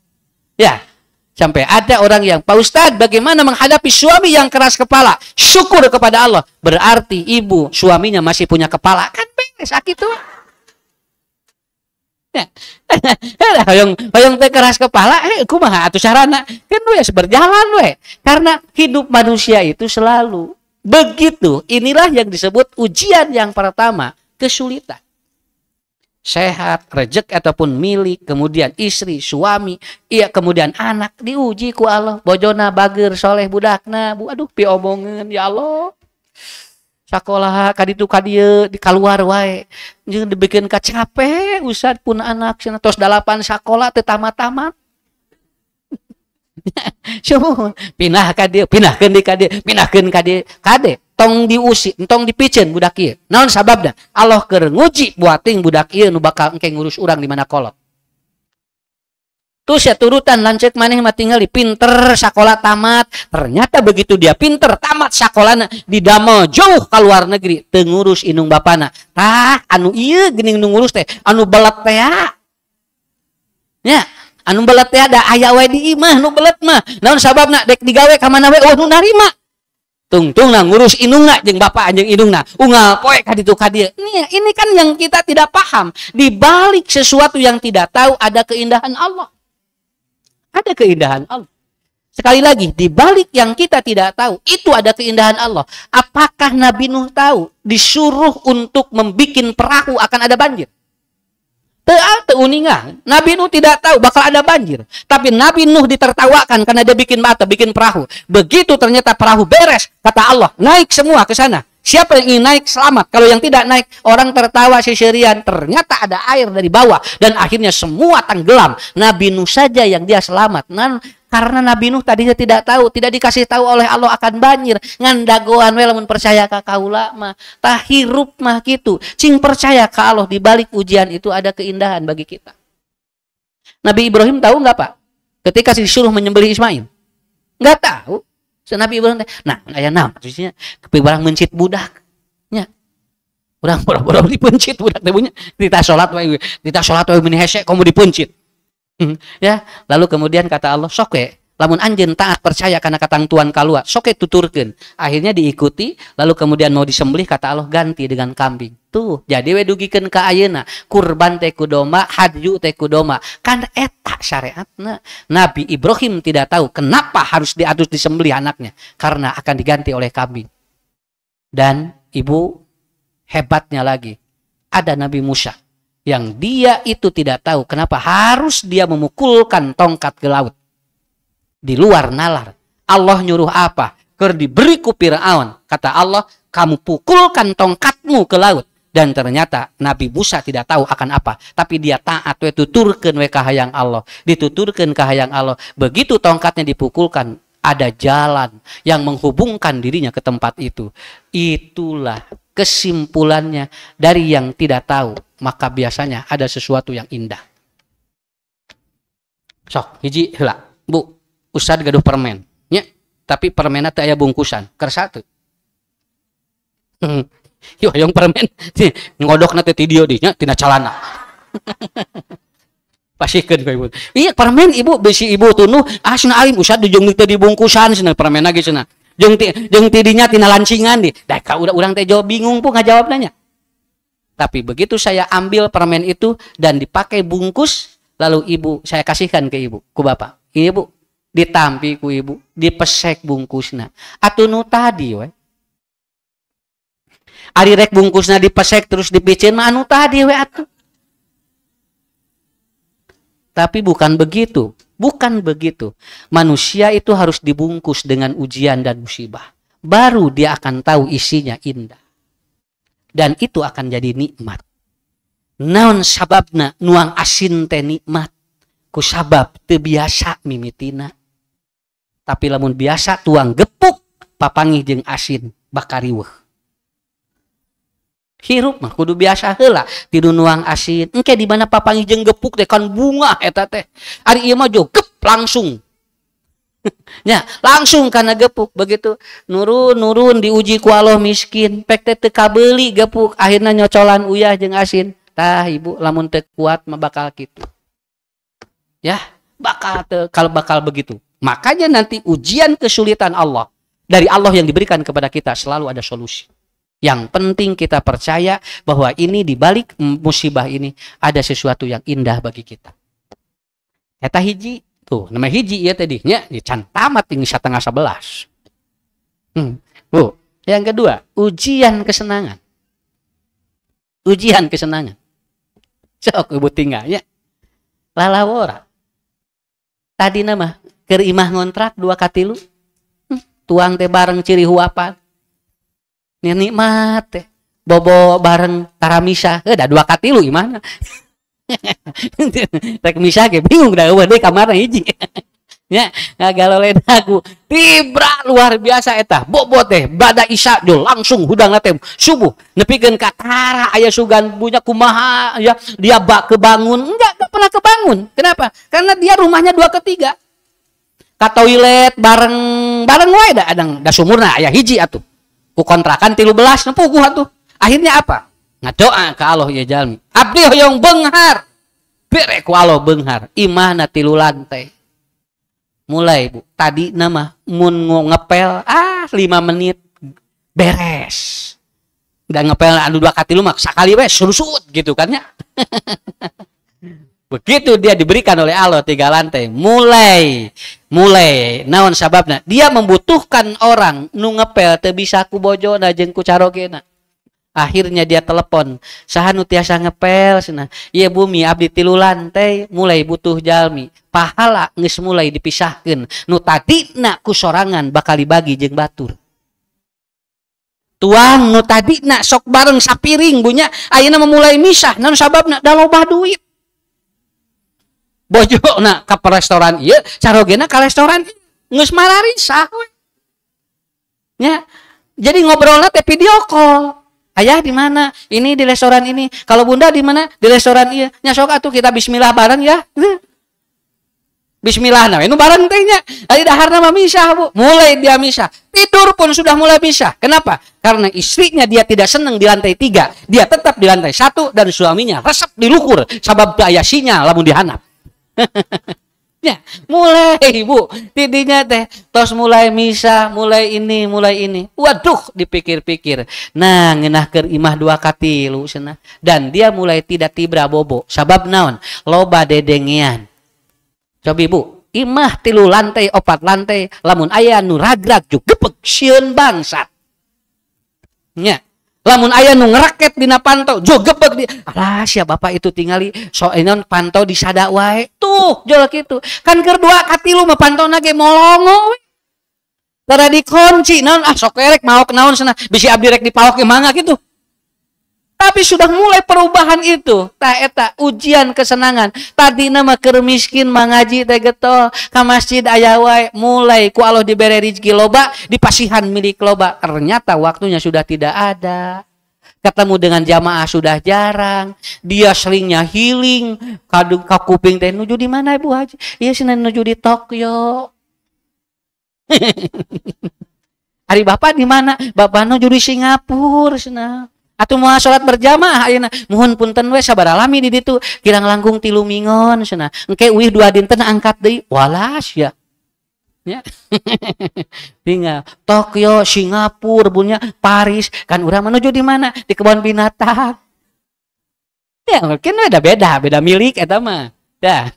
Ya, sampai ada orang yang, "Pak Ustadz, bagaimana menghadapi suami yang keras kepala?" Syukur kepada Allah. Berarti ibu suaminya masih punya kepala. Kan beres sakit tuh. Ya. Hoyong hoyong teh keras kepala, eh kumaha atuh carana? Kan we berjalan we. Karena hidup manusia itu selalu begitu. Inilah yang disebut ujian yang pertama, kesulitan. Sehat, rejek ataupun milik, kemudian istri, suami, iya kemudian anak diuji ku Allah. Bojona bager soleh budakna, bu aduh piomongeun ya Allah. Sakolah kaditu kadieu di kaluar wae. Jeung dibikin ka capek Ustad pun anak cenah tos 8 sakolah teu tamat-tamat. Sumuhun pindah ka dieu, pindahkeun di ka dieu, pindahkeun ka dieu. Kade tong diusi, tong dipiceun budak ieu. Naon sababna? Allah keur nguji buating budak ieu nu bakal engke ngurus urang di mana kolot. Terus ya turutan lanceuk maneh mah tingali pinter sakola tamat. Ternyata begitu dia pinter tamat sakolana didamel jauh ka luar negeri teu ngurus indung bapana. Tah anu ieu geuning nu ngurus teh anu belet teh nya. Anu belet teh da aya we di imah nu belet mah. Naon sababna dek digawe ka mana we eueuh nu narima. Tungtungna ngurus indungna jeung bapak jeung indungna. Unggal poe ka ditu ka dieu. Ini kan yang kita tidak paham. Di balik sesuatu yang tidak tahu ada keindahan Allah. Ada keindahan Allah. Sekali lagi, di balik yang kita tidak tahu, itu ada keindahan Allah. Apakah Nabi Nuh tahu disuruh untuk membikin perahu akan ada banjir? Teu uninga. Nabi Nuh tidak tahu bakal ada banjir. Tapi Nabi Nuh ditertawakan karena dia bikin bata, bikin perahu. Begitu ternyata perahu beres, kata Allah, naik semua ke sana. Siapa yang ingin naik selamat. Kalau yang tidak naik, orang tertawa sisirian. Ternyata ada air dari bawah dan akhirnya semua tenggelam. Nabi Nuh saja yang dia selamat. Nah, karena Nabi Nuh tadinya tidak tahu, tidak dikasih tahu oleh Allah akan banjir. Ngan dagoan we lamun percaya ka kaula mah, tah hirup mah kitu. Cing percaya ka Allah, di balik ujian itu ada keindahan bagi kita. Nabi Ibrahim tahu nggak Pak? Ketika disuruh menyembelih Ismail, nggak tahu. So, Nabi Ibrahim teh, nah aya naon maksudnya barang mencit budak nya. Urang boro-boro dipencit budak teh punya. Tita salat wae, tita salat wae meni hese komo dipencit. Ya, lalu kemudian kata Allah, sok we, lamun anjeun taat percaya kana katangtuan kalua, sok we tuturkeun. Akhirnya diikuti, lalu kemudian mau disembelih kata Allah ganti dengan kambing. Tuh, jadi we dugikeun ka ayeuna, kurban teh ku domba, hadyu teh ku domba. Kan eta syariatna. Nabi Ibrahim tidak tahu kenapa harus diatus disembelih anaknya, karena akan diganti oleh kambing. Dan ibu hebatnya lagi, ada Nabi Musa yang dia itu tidak tahu kenapa harus dia memukulkan tongkat ke laut. Di luar nalar. Allah nyuruh apa? Keur diberi ku Firaun. Kata Allah, kamu pukulkan tongkatmu ke laut. Dan ternyata Nabi Musa tidak tahu akan apa, tapi dia taat we tuturkeun we kahayang Allah, dituturkeun kahayang Allah. Begitu tongkatnya dipukulkan, ada jalan yang menghubungkan dirinya ke tempat itu. Itulah kesimpulannya dari yang tidak tahu, maka biasanya ada sesuatu yang indah. Sok, hiji heula. Bu, Ustad gaduh permen, nya, tapi permenna teu aya bungkusan. Kersa teu? Yo hayang permen, ngodokna teh ti dieu di nya tina calana. Pasihkeun ka ibu. Iya permen ibu bisi ibu tunuh, ah cenah aing Ustad jeung teu dibungkusan cenah permenna ge cenah. Jeung ti dinya tina lancingan di. Da ka urang teh jawab bingung pu ngajawabna nya. Tapi begitu saya ambil permen itu dan dipakai bungkus, lalu ibu saya kasihkan ke ibu, ku bapak. Iya bu, ditampi ku ibu, dipesek bungkusna. Atuh nu tadi we. Ari rek bungkusna dipesek terus dipiceun mah anu tadi we atuh. Tapi bukan begitu, bukan begitu. Manusia itu harus dibungkus dengan ujian dan musibah. Baru dia akan tahu isinya indah. Dan itu akan jadi nikmat. Naon sababna nuang asin teh nikmat? Ku sabab teu biasa mimitina. Tapi lamun biasa tuang gepuk papangih jeung asin bakal riweuh. Hirup mah kudu biasa heula tidu nuang asin. Engke di mana papangih jeung gepuk teh kan bunga eta teh. Ari ieu mah jogep langsung. Nya, langsung karena gepuk begitu nurun-nurun diuji ku Allah miskin, pek teh teu kabeuli gepuk, akhirna nyocolan uyah jeung asin. Tah ibu lamun teu kuat mah bakal kitu. Ya, bakal teu kalau bakal begitu. Makanya nanti ujian kesulitan Allah dari Allah yang diberikan kepada kita selalu ada solusi. Yang penting kita percaya bahwa ini di balik musibah ini ada sesuatu yang indah bagi kita. Eta hiji tuh, nama hiji ya tadi nya can tamat tinggi 10:30. Bu, yang kedua, ujian kesenangan. Ujian kesenangan. Sok ibu tinggalnya. Lalawora. Tadi nama keur imah ngontrak 2 ka 3. Tuang teh bareng ciri huapan. Nikmat teh. Bobo bareng taramisa. Heuh da 2 ka 3 imahna. Rek misah ge bingung da eueuh deui kamarna hiji. Nya ngagaloledaku tibra luar biasa eta bobo teh bada isya jo langsung hudangna teh subuh nepikeun ka tara aya sugan punya kumaha ya dia bak kebangun enggak pernah kebangun. Kenapa? Karena dia rumahnya 2 ke 3 ka toilet bareng bareng wae da adang da sumurna aya hiji atuh ku kontrakan 13 nempuguh atuh. Akhirnya apa? Ngadoa ka Allah ya jalmi abdi hoyong beunghar bere ku Allah beunghar imahna 3 lantai. Mulai bu, tadi nama mun ngepel 5 menit beres. Udah ngepel anu 2 ka 3 mah sakali we surusut gitu kan ya. Begitu dia diberikan oleh Allah 3 lantai, mulai naon sababna? Dia membutuhkan orang nu ngepel teu bisa ku bojona jeung ku carogena. Akhirnya dia telepon, saha nu tiasa ngepel cenah. Ieu bumi abdi 3 lantai, mulai butuh jalmi. Pahala geus mulai dipisahkeun. Nu tadina ku sorangan bakal dibagi jeung batur. Tuang nu tadina sok bareng sapiring bunya, ayeuna mulai misah. Naon sababna? Da loba duit. Bojona ka restoran ieu, carogena ka restoran geus mararisah we. Nya, jadi ngobrolna teh video call. Ayah di mana? Ini di restoran ini. Kalau bunda di mana? Di restoran iya. Nya sok atuh kita bismillah bareng ya. Bismillah nah, ini bareng teh nya. Ari daharna mah misah, Bu. Mulai dia misah. Tidur pun sudah mulai misah. Kenapa? Karena istrinya dia tidak senang di lantai 3. Dia tetap di lantai 1 dan suaminya resep di luhur sabab aya sinyal lamun dihanap. Ya, mulai Bu, tidinya teh tos mulai misah, mulai ini, mulai ini. Waduh, dipikir-pikir. Nah, ngeunah keur imah 2 ka 3 cenah. Dan dia mulai tidak tibra bobo. Sabab naon? Loba dedengean. Cobi Bu, imah 3 lantai, 4 lantai, lamun aya nu ragrag juk gepek sieun bangsat. Nya. Lamun aya nu ngeraket dina panto, jo gebeg di. Alah, sia bapak itu tingali so enon panto disada wae. Tuh, jol kitu. Kan keur 2 ka 3 mah pantona ge molongo we. Tara dikunci naon ah sok erek maok naon cenah, bisi abdi rek dipaok ge mangga kitu. Tapi sudah mulai perubahan itu. Tah eta ujian kesenangan. Tadina mah keur miskin mangaji teh getol, ka masjid aya wae, mulai ku Allah dibere rezeki loba, dipasihan milik loba. Ternyata waktunya sudah tidak ada. Ketemu dengan jamaah sudah jarang. Dia seringnya healing, kadung ka kuping teh nuju di mana Ibu Haji? Iya cenah nuju di Tokyo. Ari bapak di mana? Bapak nuju di Singapura cenah. Atuh moal salat berjamaah ayeuna muhun punten we sabaraha lami di ditu kirang langkung 3 mingon cenah engke uih 2 dinten angkat deui walas ya nya. Tinggal Tokyo, Singapura, bunya Paris kan urang menuju di mana? Di kebun binatang. Ya mungkin ada beda milik eta mah. Dah.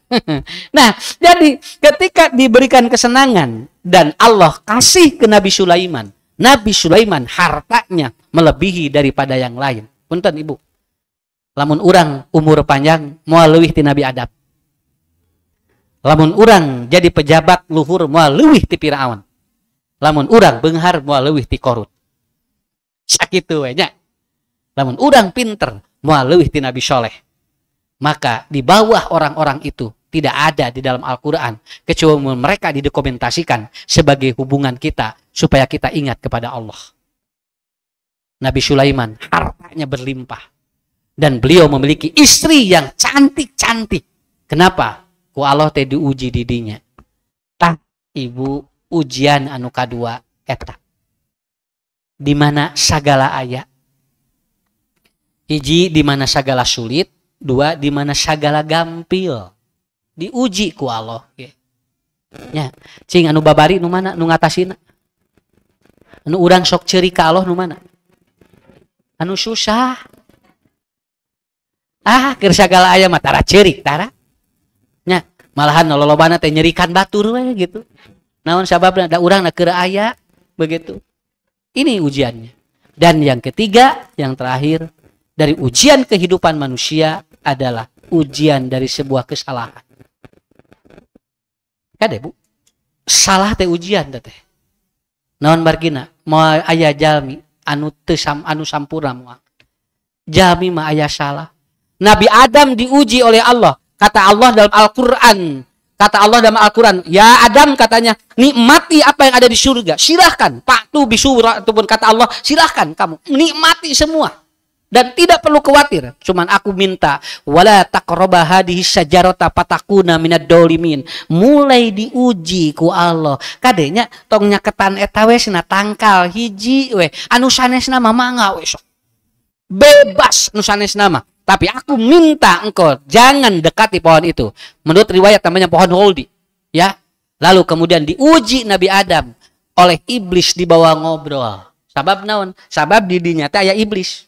Nah, jadi ketika diberikan kesenangan dan Allah kasih ke Nabi Sulaiman, Nabi Sulaiman hartanya melebihi daripada yang lain. Punten Ibu. Lamun urang umur panjang moal leuwih ti Nabi Adam. Lamun urang jadi pejabat luhur moal leuwih ti Firaun. Lamun urang beunghar moal leuwih ti Korut. Sakitu we nya. Lamun urang pinter moal leuwih ti Nabi Soleh. Maka di bawah orang-orang itu tidak ada di dalam Al-Quran kecuali mereka didokumentasikan sebagai hubungan kita supaya kita ingat kepada Allah. Nabi Sulaiman hartanya berlimpah dan beliau memiliki istri yang cantik-cantik. Kenapa? Ku Allah teh diuji didinya. Tah ibu ujian anu kadua eta. Di mana sagala aya. Hiji di mana sagala sulit, 2 di mana sagala gampil. Diuji ku Allah ya. Cing anu babari nu mana nu ngatasina? Anu urang sok ceuri ka Allah nu mana? Anu susah. Ah, keur sagala aya mah tara ceurik tara. Nya, malahan lolobana teh nyerikan batur we gitu. Naon sababna da urang na keur aya begitu. Ini ujiannya. Dan yang ketiga, yang terakhir dari ujian kehidupan manusia adalah Ujian dari sebuah kesalahan. Kade Bu, salah teh ujian teh. Naon margina? Moal aya jalmi anu teu anu sampurna moal. Jalmi mah aya salah. Nabi Adam diuji oleh Allah. Kata Allah dalam Al-Qur'an, kata Allah dalam Al-Qur'an, "Ya Adam," katanya, "nikmati apa yang ada di surga. Silahkan, paktu bisura," ataupun kata Allah, "silahkan kamu nikmati semua. Dan tidak perlu khawatir. Cuman aku minta wala taqraba hadhihi syajarata fatakuna minad dolimin." Mulai diuji ku Allah. Kadenya tong nyaketan eta we cenah tangkal hiji we. Anu sanesna mah mangga we sok. Bebas nu sanesna mah. Tapi aku minta engkau jangan dekati pohon itu. Menurut riwayat namanya pohon holdi, ya. Lalu kemudian diuji Nabi Adam oleh iblis dibawa ngobrol. Sabab naon? Sabab di dinya teh aya iblis.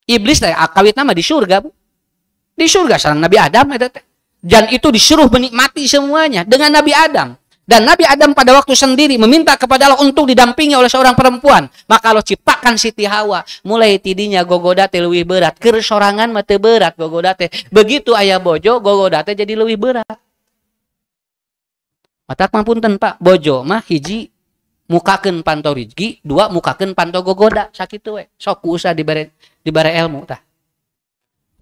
Iblis teh kawit nama di surga, Bu. Di surga sareng Nabi Adam eta teh. Dan itu disuruh menikmati semuanya dengan Nabi Adam. Dan Nabi Adam pada waktu sendiri meminta kepada Allah untuk didampingi oleh seorang perempuan. Maka Allah ciptakan Siti Hawa. Mulai tidinya gogoda teh leuwih berat. Keur sorangan mah teu berat gogoda teh. Begitu aya bojo gogoda teh jadi leuwih berat. Matak mah punten Pak, bojo mah hiji mukakeun panto rizki, dua mukakeun panto gogoda, sakitu we. Sok ku usah dibere ilmu tah.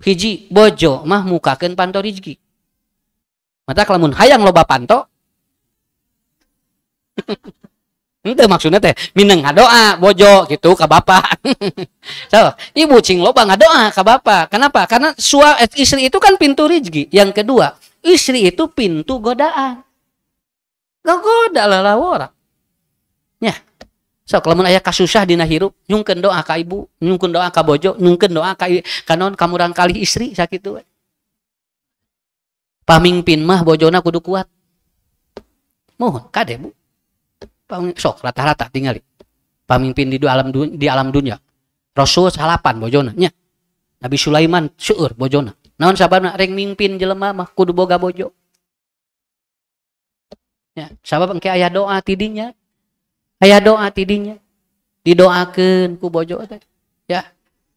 Hiji bojo mah mukakeun panto rizki. Matak lamun hayang loba panto, itu maksudnya teh mineng ngadoa bojo gitu ka bapak. So, ibu cing loba ngadoa ka bapak. Kenapa? Karena istri itu kan pintu rizki. Yang kedua, istri itu pintu godaan. Gogoda lah lawora. Ya. Sok lamun aya kasusah dina hirup, nyungkeun doa ka ibu, nyungkeun doa ka bojo, nyungkeun doa ka naon ka murang kalih istri sakitu we. Pamingpin mah bojona kudu kuat. Mohon kade Bu. Sok rata-rata tingali. Pamimpin di alam dunia. Rasul salapan bojona nya. Nabi Sulaiman seueur bojona. Naon sababna reng mimpin jelema mah kudu boga bojo. Ya, sabab engke aya doa tidinya. Aya doa tidinya. Didoakeun ku bojo teh. Ya.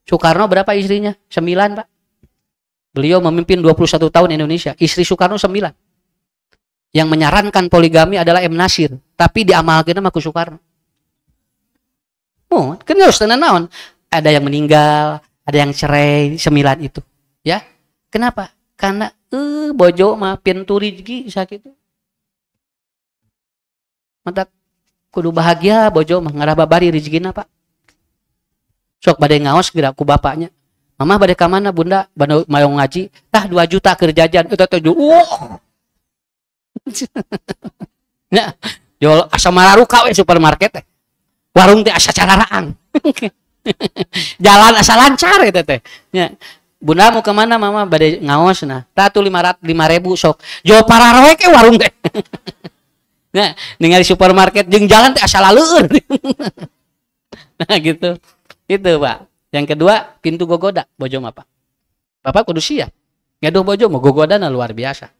Soekarno berapa istrinya? 9, Pak. Beliau memimpin 21 tahun Indonesia. Istri Soekarno 9. Yang menyarankan poligami adalah M. Nasir, tapi diamalkeun mah ku Soekarno. Oh, kan geus teu naon. Ada yang meninggal, ada yang cerai, 9 itu. Ya. Kenapa? Karena bojo mah pintu rezeki sakitu. Mantap. Kudu bahagia bojo mah ngarah babari rezekina, Pak. Sok bade ngaos geura ku bapaknya. Mamah bade ka mana Bunda? Bade mayong ngaji. Tah 2 juta keur jajan. Eta teh Nah, jual asa mararuka we supermarket teh. Warung teh asa cararaang. Jalan asa lancar eta teh. Nya. Bunda mau ke mana mama? Bade ngaos nah. Tah tuh 5.000 sok. Jual pararoek warung teh. Nah, ningali supermarket jeung jalan teh asa laleueur. Nah, gitu. Itu, Pak. Yang kedua, pintu gogoda bojo mah, Pak. Bapak kudu siap. Ngaduh bojo mah gogodana luar biasa.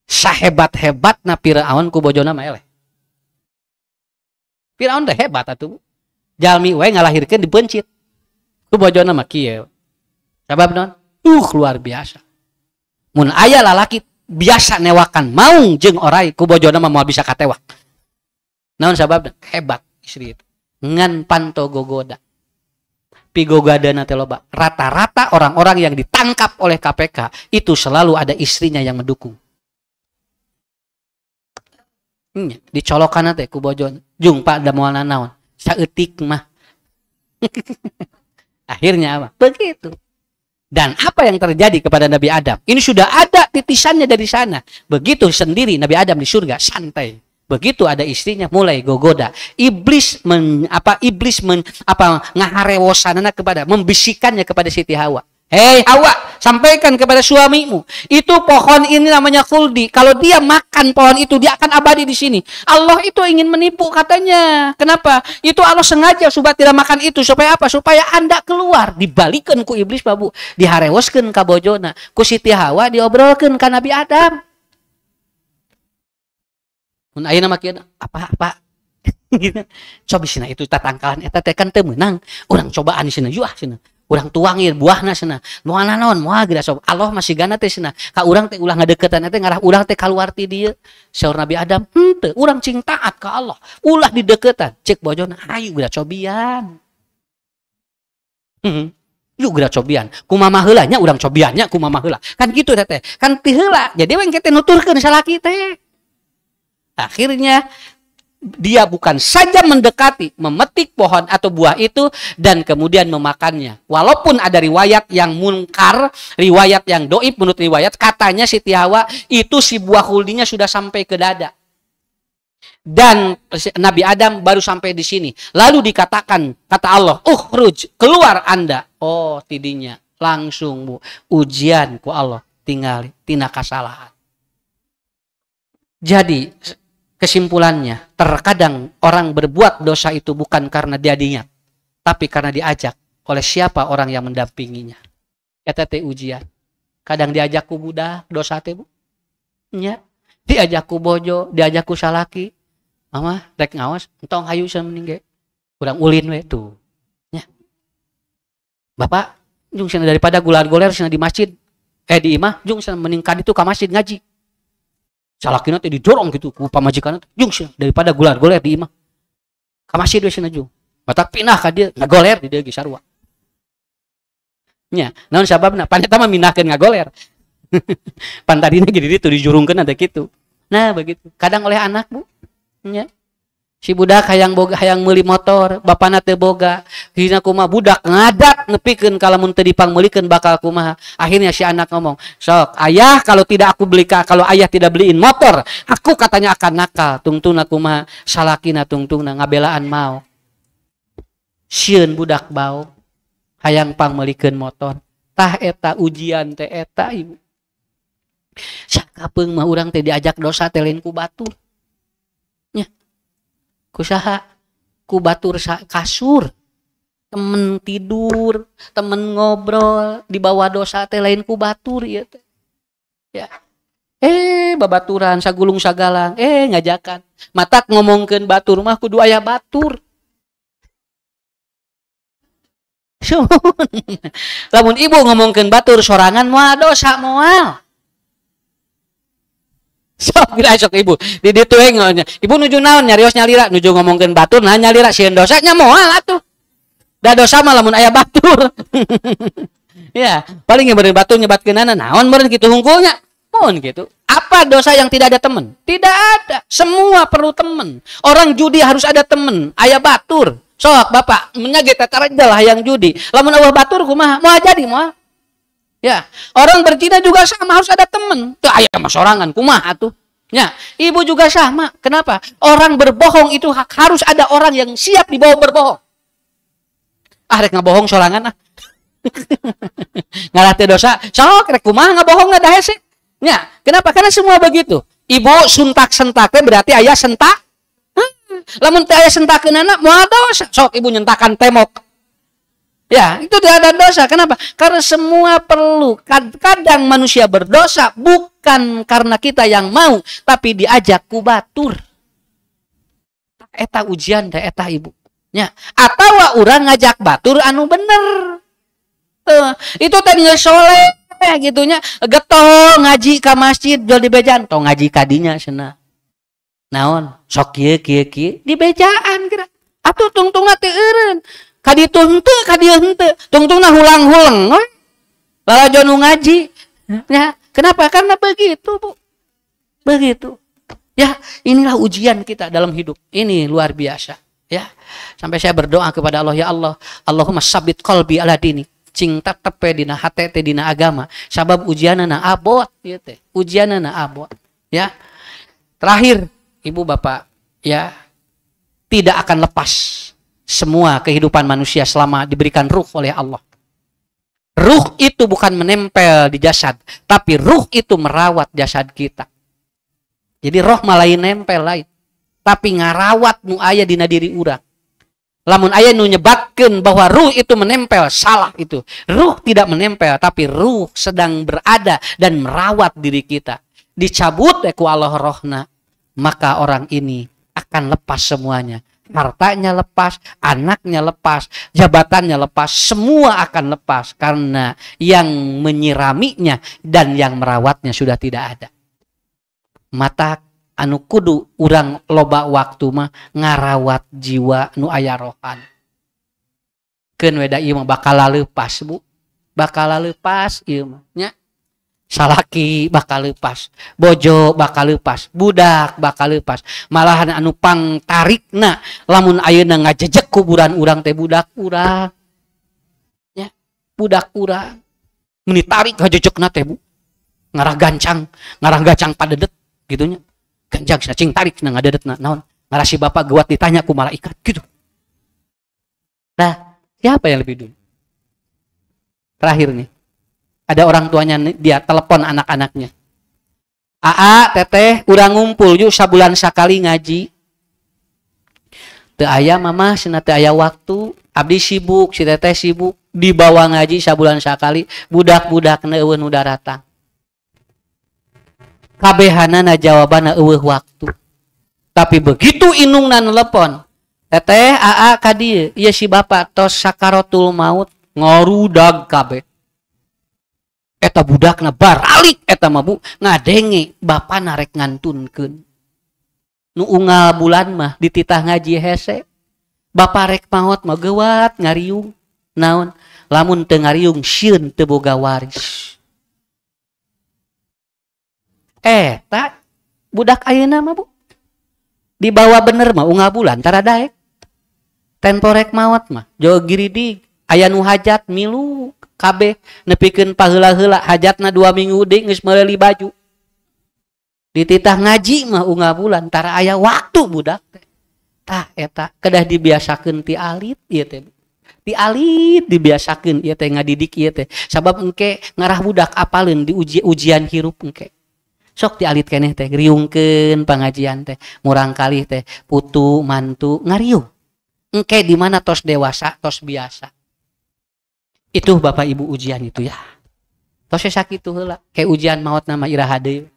Sahebat-hebatna Firaun ku bojona mah eleh. Firaun teh hebat atuh. Jalmi we ngalahirkeun dipencit. Ku bojona mah kieu. Sabab naon? Luar biasa. Mun aya lalaki biasa newakan maung jeung orai ku bojona mah moal bisa katewak. Naon sababna? Hebat istri itu. Ngan panto gogoda. Pigogadana teh loba. Rata-rata orang-orang yang ditangkap oleh KPK itu selalu ada istrinya yang mendukung. Dicolokan teh ku bojona. Jung Pak da moal nanaon. Saeutik mah. Akhirnya apa? Begitu. Dan apa yang terjadi kepada Nabi Adam? Ini sudah ada titisannya dari sana. Begitu sendiri Nabi Adam di surga santai. Begitu ada istrinya mulai gogoda. Iblis ngaharewosanana kepada, membisikannya kepada Siti Hawa. Hei Hawa, sampaikan kepada suamimu, itu pohon ini namanya khuldi. Kalau dia makan pohon itu, dia akan abadi di sini. Allah itu ingin menipu katanya. Kenapa? Itu Allah sengaja supaya tidak makan itu. Supaya apa? Supaya Anda keluar. Dibalikan ku iblis, babu. Diharewoskeun ka bojona. Ku Siti Hawa diobrolkeun ka Nabi Adam. Mun ayeuna mah kieu apa-apa. Gitu. Coba sina itu tatangkalan eta teh kan teu meunang. Urang cobaan sina yuah sina. Urang tuang ieu buahna cenah. Moal naon moal geura sok. Allah masih gana teh cenah. Ka urang teh ulah ngadeukeutan teh ngarah urang teh kaluar ti dieu. Saur Nabi Adam, henteu urang cing taat ka Allah. Ulah dideukeutan. Cek bojona, hayu geura cobian. Yuk geura cobian. Kumaha heula nya urang cobian nya kumaha heula. Kan kitu teh. Kan ti heula. Jadi we engke teh nuturkeun salaki teh. Akhirnya dia bukan saja mendekati, memetik pohon atau buah itu dan kemudian memakannya. Walaupun ada riwayat yang munkar, riwayat yang doib menurut riwayat, katanya Siti Hawa itu si buah khuldinya sudah sampai ke dada. Dan Nabi Adam baru sampai di sini. Lalu dikatakan, kata Allah, ukhruj, keluar Anda. Oh, tidinya langsung Bu, ujian ku Allah tinggal tina kasalahan. Jadi kesimpulannya, terkadang orang berbuat dosa itu bukan karena dia niat, tapi karena diajak oleh siapa orang yang mendampinginya. Eta teh ujian. Kadang diajak ku budak dosa teh Bu. Nya, diajak ku bojo, diajak ku salaki. Mama rek ngawas, entong hayu cenah mending ge. Urang ulin we tuh. Nya. Bapak, jung cenah daripada gular-goler cenah di masjid, di imah, jung cenah mending ka ditu ka masjid ngaji. Salakina teh didorong gitu ku pamajikanna teh, jung cenah daripada gular-goler di imah. Ka masjid we cenah jung. Batak pindah ka dieu, ngagoler di dieu ge sarua. Nya, naon sababna? Pan eta mah mindahkeun ngagoler. Pan tadina ge di ditu dijurungkeun teh kitu. Nah, begitu. Kadang oleh anak, Bu. Nya. Si budak hayang boga, hayang meuli motor, bapana teu boga. Dina kumaha budak ngadat nepikeun kalamun teu dipangmeulikeun bakal kumaha. Akhirnya si anak ngomong, "Sok, ayah kalau tidak aku beli, kalau ayah tidak beliin motor, aku katanya akan nakal." Tungtungna kumaha, salakina tungtungna ngabelaan mau. Sieun budak bau hayang pangmeulikeun motor. Tah eta ujian teh eta ibu. Sakapeung mah urang teh diajak dosa teh lain ku batur. Nya. Kusaha ku batur kasur, temen tidur, temen ngobrol, dibawa dosa teh lain ku batur ieu teh. Ya. Babaturan sagulung sagalang, ngajakan. Matak ngomongkeun batur mah kudu aya batur. Lamun ibu ngomongkeun batur sorangan moal dosa moal. Sok bila sok ibu di ditu we ngonya. Ibu nuju naon nyarios nyalira nuju ngomongkeun batur nah nyalira sieun dosa nya moal atuh. Da dosa mah lamun aya batur. Ya, paling yang beureun batur nyebatkeunana naon meureun kitu hungkulnya. Mun gitu. Apa dosa yang tidak ada temen? Tidak ada. Semua perlu temen. Orang judi harus ada temen, aya batur. Sok bapak nya ge tatarejal hayang judi. Lamun eueuh batur kumaha? Moal jadi moal. Ya, orang berzina juga sama harus ada temen. Tuh aya mah sorangan kumaha atuh. Ya, ibu juga sama. Kenapa? Orang berbohong itu harus ada orang yang siap dibawa berbohong. Ah rek ngabohong sorangan ah. Ngalah teh dosa. Sok rek kumaha ngabohong da hese. Ya, kenapa? Karena semua begitu. Ibu suntak sentaknya berarti ayah sentak. Lamun teh aya sentakeunana moal dosa. Sok ibu nyentakan tembok. Ya, itu tidak ada dosa. Kenapa? Karena semua perlu. Kadang manusia berdosa bukan karena kita yang mau, tapi diajak ku batur. Eta ujian teh eta ibu. Ya, atawa urang ngajak batur anu bener. Tuh, itu teh geus soleh gitunya, getol ngaji ka masjid jual dibejan, tong ngaji kadinya cenah. Naon? Sok kieu kieu kieu dibejaan geura. Atuh tungtungna teu eureun. Kaditu henteu, kadieu henteu. Tungtungna hulang-huleng we. Lalajo nu ngaji. Ya, kenapa? Karena begitu, Bu. Begitu. Ya, inilah ujian kita dalam hidup. Ini luar biasa, ya. Sampai saya berdoa kepada Allah, ya Allah, Allahumma sabit qalbi ala dini. Cing tetep dina hate teh dina agama. Sabab ujianana abot ieu teh. Ujianana abot, ya. Terakhir, Ibu Bapak, ya, tidak akan lepas semua kehidupan manusia selama diberikan ruh oleh Allah. Ruh itu bukan menempel di jasad, tapi ruh itu merawat jasad kita. Jadi roh mah lain nempel lain, tapi ngarawat nu aya dina diri urang. Lamun aya nu nyebatkeun bahwa ruh itu menempel, salah itu. Ruh tidak menempel, tapi ruh sedang berada dan merawat diri kita. Dicabut ku Allah rohna, maka orang ini akan lepas semuanya. Hartanya lepas, anaknya lepas, jabatannya lepas, semua akan lepas karena yang menyiraminya dan yang merawatnya sudah tidak ada. Mata anu kudu urang loba waktu mah ngarawat jiwa nu aya rohan. Keun we da ieu mah bakal lepas, Bu. Bakal lepas ieu mah nya. Salaki bakal lepas, bojo bakal lepas, budak bakal lepas. Malahan anu pangtarikna lamun ayeuna ngajejek kuburan urang teh budak urang. Nya, budak urang. Meni tarik ngajejekna teh, Bu. Ngarah gancang padedet gitu nya. Gancang cenah cing tarik cenah ngadedetna naon? Ngarah si bapak geuat ditanya ku malaikat gitu. Nah, siapa yang lebih dulu? Terakhir nih. Ada orang tuanya dia telepon anak-anaknya. Aa, teteh, urang ngumpul yuk sabulan sakali ngaji. Teu aya mama, cenah teu aya waktu, abdi sibuk, si teteh sibuk, dibawa ngaji sabulan sakali, budak-budakna eueuh nu daratang. Kabehanana jawabanna eueuh waktu. Tapi begitu indungna nelepon, teteh, aa ka dieu, ieu si bapak tos sakaratul maut, ngarudag kabeh. Eta budakna baralik eta mah Bu ngadenge bapana rek ngantunkeun. Nu unggal bulan mah dititah ngaji hese. Bapa rek maot mah geuwat ngariung. Naon? Lamun teu ngariung sieun teu boga waris. Eta budak ayeuna mah Bu. Dibawa bener mah unggal bulan tara daek. Tempo rek maot mah jauh giridig aya nu hajat milu kabeh nepikeun paheula-heula hajatna 2 minggu deui geus meuli baju. Dititah ngaji mah unggal bulan tara aya waktu budak teh. Tah eta kedah dibiasakeun ti alit ieu teh. Ti alit dibiasakeun ieu teh ngadidik ieu teh. Sabab engke ngarah budak apaleun di ujian hirup engke. Sok ti alit keneh teh riungkeun pangajian teh, murang kalih teh putu mantu ngariung. Engke di mana tos dewasa tos biasa. Itu Bapak Ibu ujian itu ya. Tos sakitu heula, kayak ujian maot nama iraha deui.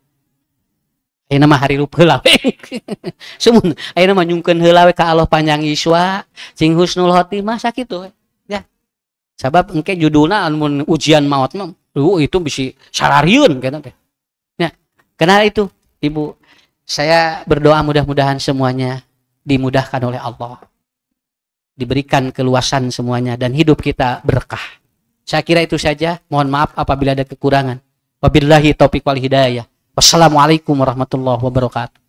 Ayeuna mah harirup heula we. Sumun ayeuna mah nyungkeun heula we ka Allah panjang yuswa, cing husnul khotimah sakitu we. Ya. Sabab engke judulna mun ujian maot mah itu bisi sararieun kana teh. Ya. Karena itu Ibu, saya berdoa mudah-mudahan semuanya dimudahkan oleh Allah. Diberikan keluasan semuanya dan hidup kita berkah. Saya kira itu saja. Mohon maaf apabila ada kekurangan. Wabillahi taufiq wal hidayah. Wassalamualaikum warahmatullahi wabarakatuh.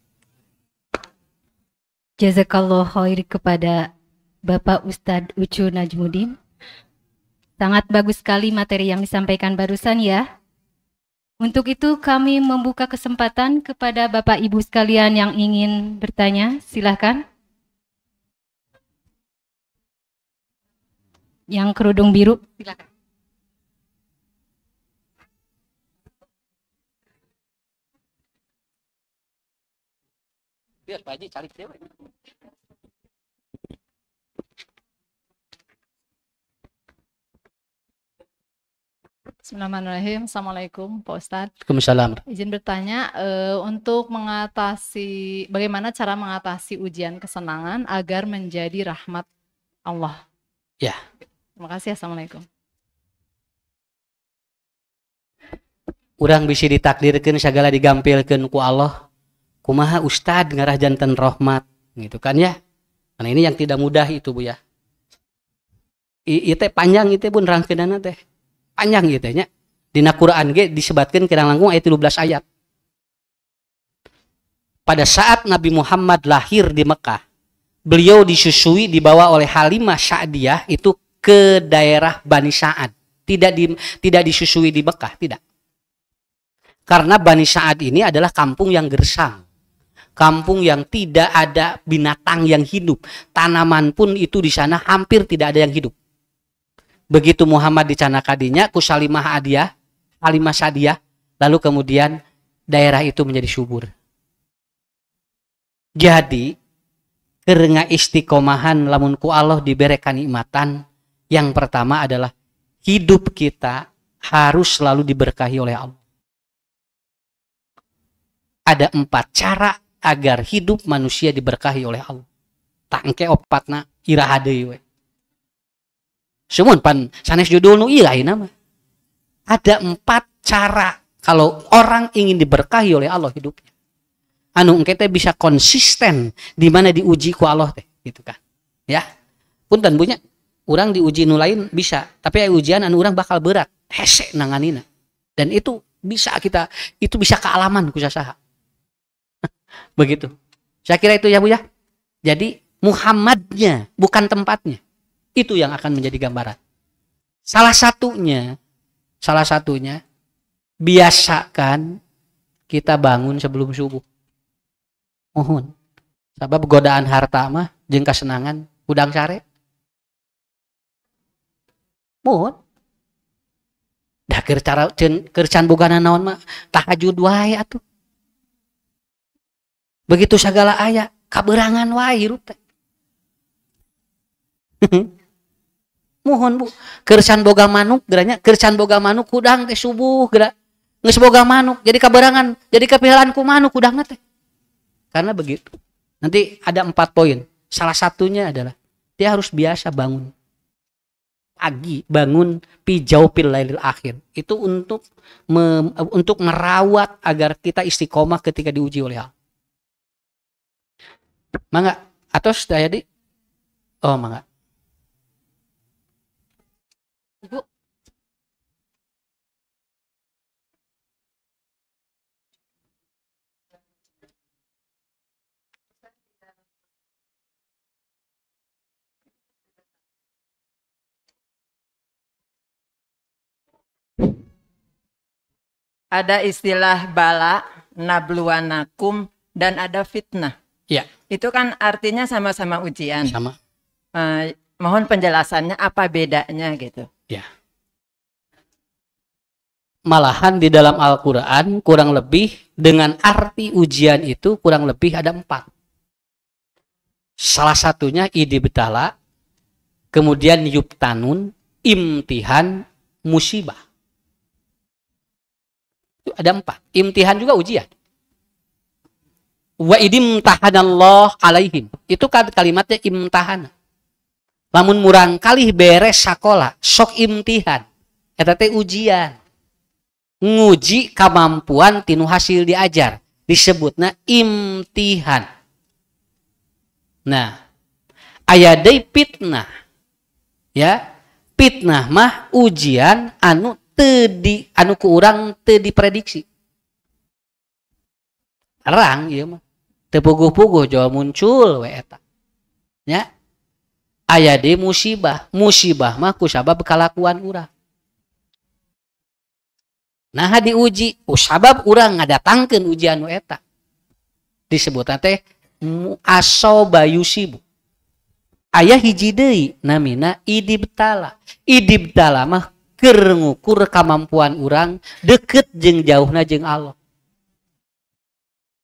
Jazakallah khair kepada Bapak Ustadz Ucu Najmuddin. Sangat bagus sekali materi yang disampaikan barusan ya. Untuk itu kami membuka kesempatan kepada Bapak Ibu sekalian yang ingin bertanya. Silahkan. Yang kerudung biru, silakan. Biar Pak Haji cari cewek. Bismillahirrahmanirrahim. Assalamualaikum Pak Ustadz. Waalaikumsalam. Izin bertanya, untuk mengatasi, bagaimana cara mengatasi ujian kesenangan agar menjadi rahmat Allah? Ya. Terima kasih. Assalamualaikum. Urang bisi ditakdirkeun sagala digampilkeun ku Allah. Kumaha ustad ngarah janten rahmat gitu kan ya. Karena ini yang tidak mudah itu Bu ya. Ieu teh panjang ieu teh pun rangkeunana teh. Panjang ieu teh nya. Dina Quran ge disebatkeun kirang langkung ayat 13 ayat. Pada saat Nabi Muhammad lahir di Mekah, beliau disusui dibawa oleh Halimah Sa'diyah itu ke daerah Bani Sa'ad. Tidak disusui di Mekah, tidak. Karena Bani Sa'ad ini adalah kampung yang gersang. Kampung yang tidak ada binatang yang hidup. Tanaman pun itu di sana hampir tidak ada yang hidup. Begitu Muhammad dicanakadinya ku Salimah Adiyah, Halimah Sa'diyah, lalu kemudian daerah itu menjadi subur. Jadi kerenga istiqomahan lamun ku Allah diberi kenikmatan, yang pertama adalah hidup kita harus selalu diberkahi oleh Allah. Ada 4 cara agar hidup manusia diberkahi oleh Allah. Tah engke opatna iraha deui we. Sumun pan sanes judul nu ieu ayeuna mah. Ada 4 cara kalau orang ingin diberkahi oleh Allah hidupnya. Anu engke teh bisa konsisten di mana diuji ku Allah teh gitu kan. Ya. Punten punya urang diuji nu lain bisa, tapi aya ujian anu urang bakal berat, hese nanganina. Dan itu bisa kita, itu bisa kealaman ku sasaha. Begitu. Saya kira itu ya Bu ya. Jadi Muhammadnya bukan tempatnya. Itu yang akan menjadi gambaran. Salah satunya biasakan kita bangun sebelum subuh. Mohon. Sabab godaan harta mah jeung kasenangan hudang sare. Mohon. Dah keur cara keur can bogana naon mah tahajud wae atuh. Begitu sagala aya kaberangan wae hirup teh. Mohon Bu, keur can boga manuk geranya, keur can boga manuk hudang teh subuh geura. Geus boga manuk jadi kaberangan, jadi kapihalan ku manuk hudangna teh. Karena begitu. Nanti ada 4 poin. Salah satunya adalah dia harus biasa bangun pagi, bangun pi jaufil lailil akhir. Itu untuk merawat agar kita istiqomah ketika diuji oleh Allah. Mangga atau sudah jadi? Oh, mangga. Ibu. Ada istilah bala, nabluwanakum, dan ada fitnah. Ya. Itu kan artinya sama-sama ujian. Sama. Mohon penjelasannya apa bedanya gitu. Ya. Malahan di dalam Al-Quran kurang lebih dengan arti ujian itu kurang lebih ada 4. Salah satunya idibtala, kemudian yubtanun, imtihan, musibah. Itu ada 4. Imtihan juga ujian. Wa idim tahanallah alaihim. Itu kan kalimatnya imtahan. Lamun murang kalih beres sakola, sok imtihan. Eta teh ujian. Nguji kemampuan tinu hasil diajar. Disebutna imtihan. Nah, aya deui fitnah. Ya, fitnah mah ujian anu teu di anu ku urang teu diprediksi. Terang ieu mah. Teu puguh-puguh jawa muncul we eta. Nya. Aya deui musibah. Musibah mah ku sabab kalakuan urang. Nah diuji ku sabab urang ngadatangkeun ujian nu eta. Disebutna teh asoba yusibu. Aya hiji deui namina idibtala. Idibtala mah keur ngukur kamampuan urang deket jeung jauhna jeung Allah.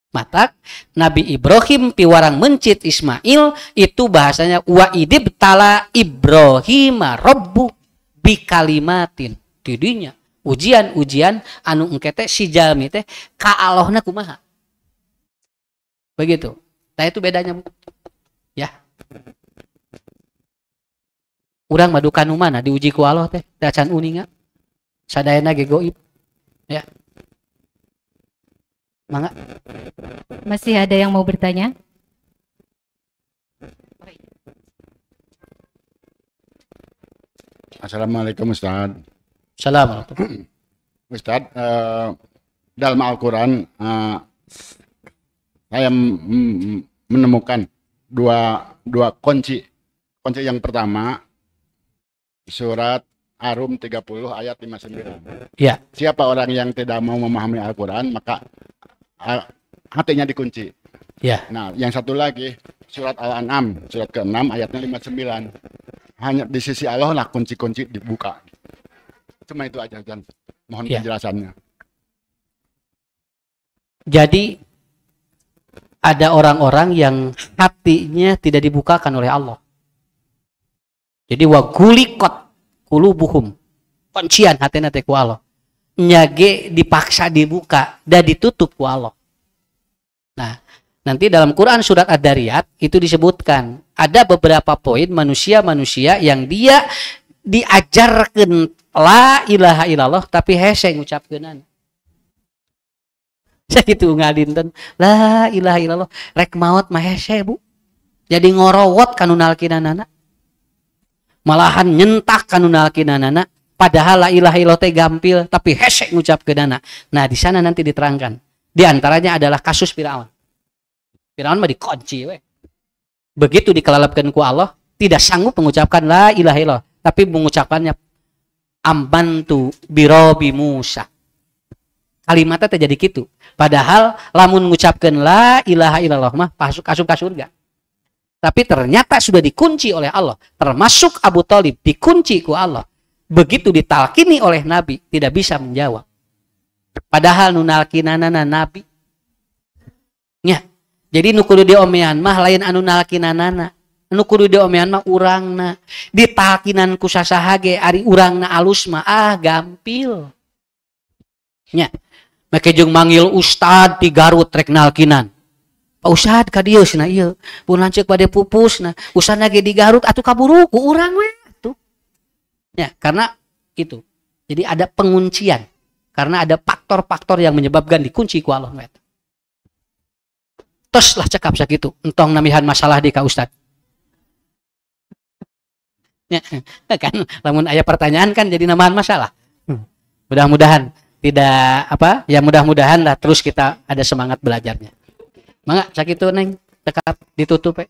Matak Nabi Ibrahim piwarang mencit Ismail itu bahasanya wa idibtala Ibrahima rabbu bikalimatin. Tidinya ujian-ujian anu engke teh si jalmi teh ka Allahna kumaha. Begitu. Nah itu bedanya Bu. Ya. Urang mah duka nu mana diuji ku Allah teh da can uninga. Sadayana ge goib. Ya. Mangga. Masih ada yang mau bertanya? Assalamualaikum Ustaz. Assalamualaikum. Ustaz, dalam Al-Quran saya menemukan dua kunci. Kunci yang pertama surat Ar-Rum 30 ayat 59. Ya. Siapa orang yang tidak mau memahami Al-Quran maka hatinya dikunci. Ya. Nah, yang satu lagi surat Al-An'am surat ke-6 ayatnya 59. Hanya di sisi Allah lah kunci-kunci dibuka. Cuma itu aja, dan mohon ya penjelasannya. Jadi ada orang-orang yang hatinya tidak dibukakan oleh Allah. Jadi wa gulikot qulubuhum. Kuncian hatina teh ku Allah. Nyage dipaksa dibuka dan ditutup ku Allah. Nah, Nanti dalam Quran surat Ad-Dariyat itu disebutkan ada beberapa poin manusia-manusia yang dia diajarkan la ilaha illallah tapi hese ngucapkeunana. Sakitu ngadinten la ilaha illallah rek maot mah hese, Bu. Jadi ngorowot kanu nalkinanana. Malahan nyentak kanu nalkinanana, padahal la ilaha illallah teh gampil tapi hese ngucapkeunana. Nah, di sana nanti diterangkan. Di antaranya adalah kasus Firaun. Firaun mah dikunci we. Begitu dikelalapkan ku Allah, tidak sanggup mengucapkan la ilaha illallah, tapi mengucapkannya amantu birobi Musa. Kalimatnya terjadi gitu. Padahal lamun mengucapkan la ilaha illallah mah masuk asup ka surga. Tapi ternyata sudah dikunci oleh Allah. Termasuk Abu Talib dikunci ku Allah. Begitu ditalkini oleh Nabi tidak bisa menjawab. Padahal nu nalkinanana Nabi. Ya. Jadi nu kudu diomean mah lain anu nalkinanana. Nu kudu diomean mah urangna. Ditalkinan ku sasaha ge ari urangna alus mah ah gampil. Nya. Make jeung manggil ustad di Garut rek nalkinan. Pak Ustad ka dieu cenah ieu. Pun lanceuk bade pupus nah. Ustadna ge di Garut atuh kaburu ku urang we atuh. Ya, karena itu. Jadi ada penguncian. Karena ada faktor-faktor yang menyebabkan dikunci ku Allah we. Tos lah cekap sakitu, entong nambihan masalah di ka Ustad. Ya, kan lamun aya pertanyaan kan jadi nambahan masalah. Mudah-mudahan tidak apa ya, mudah-mudahan lah terus kita ada semangat belajarnya. Mangga sakitu, Neng, cekap ditutup ya.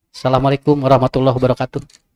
Assalamualaikum warahmatullahi wabarakatuh.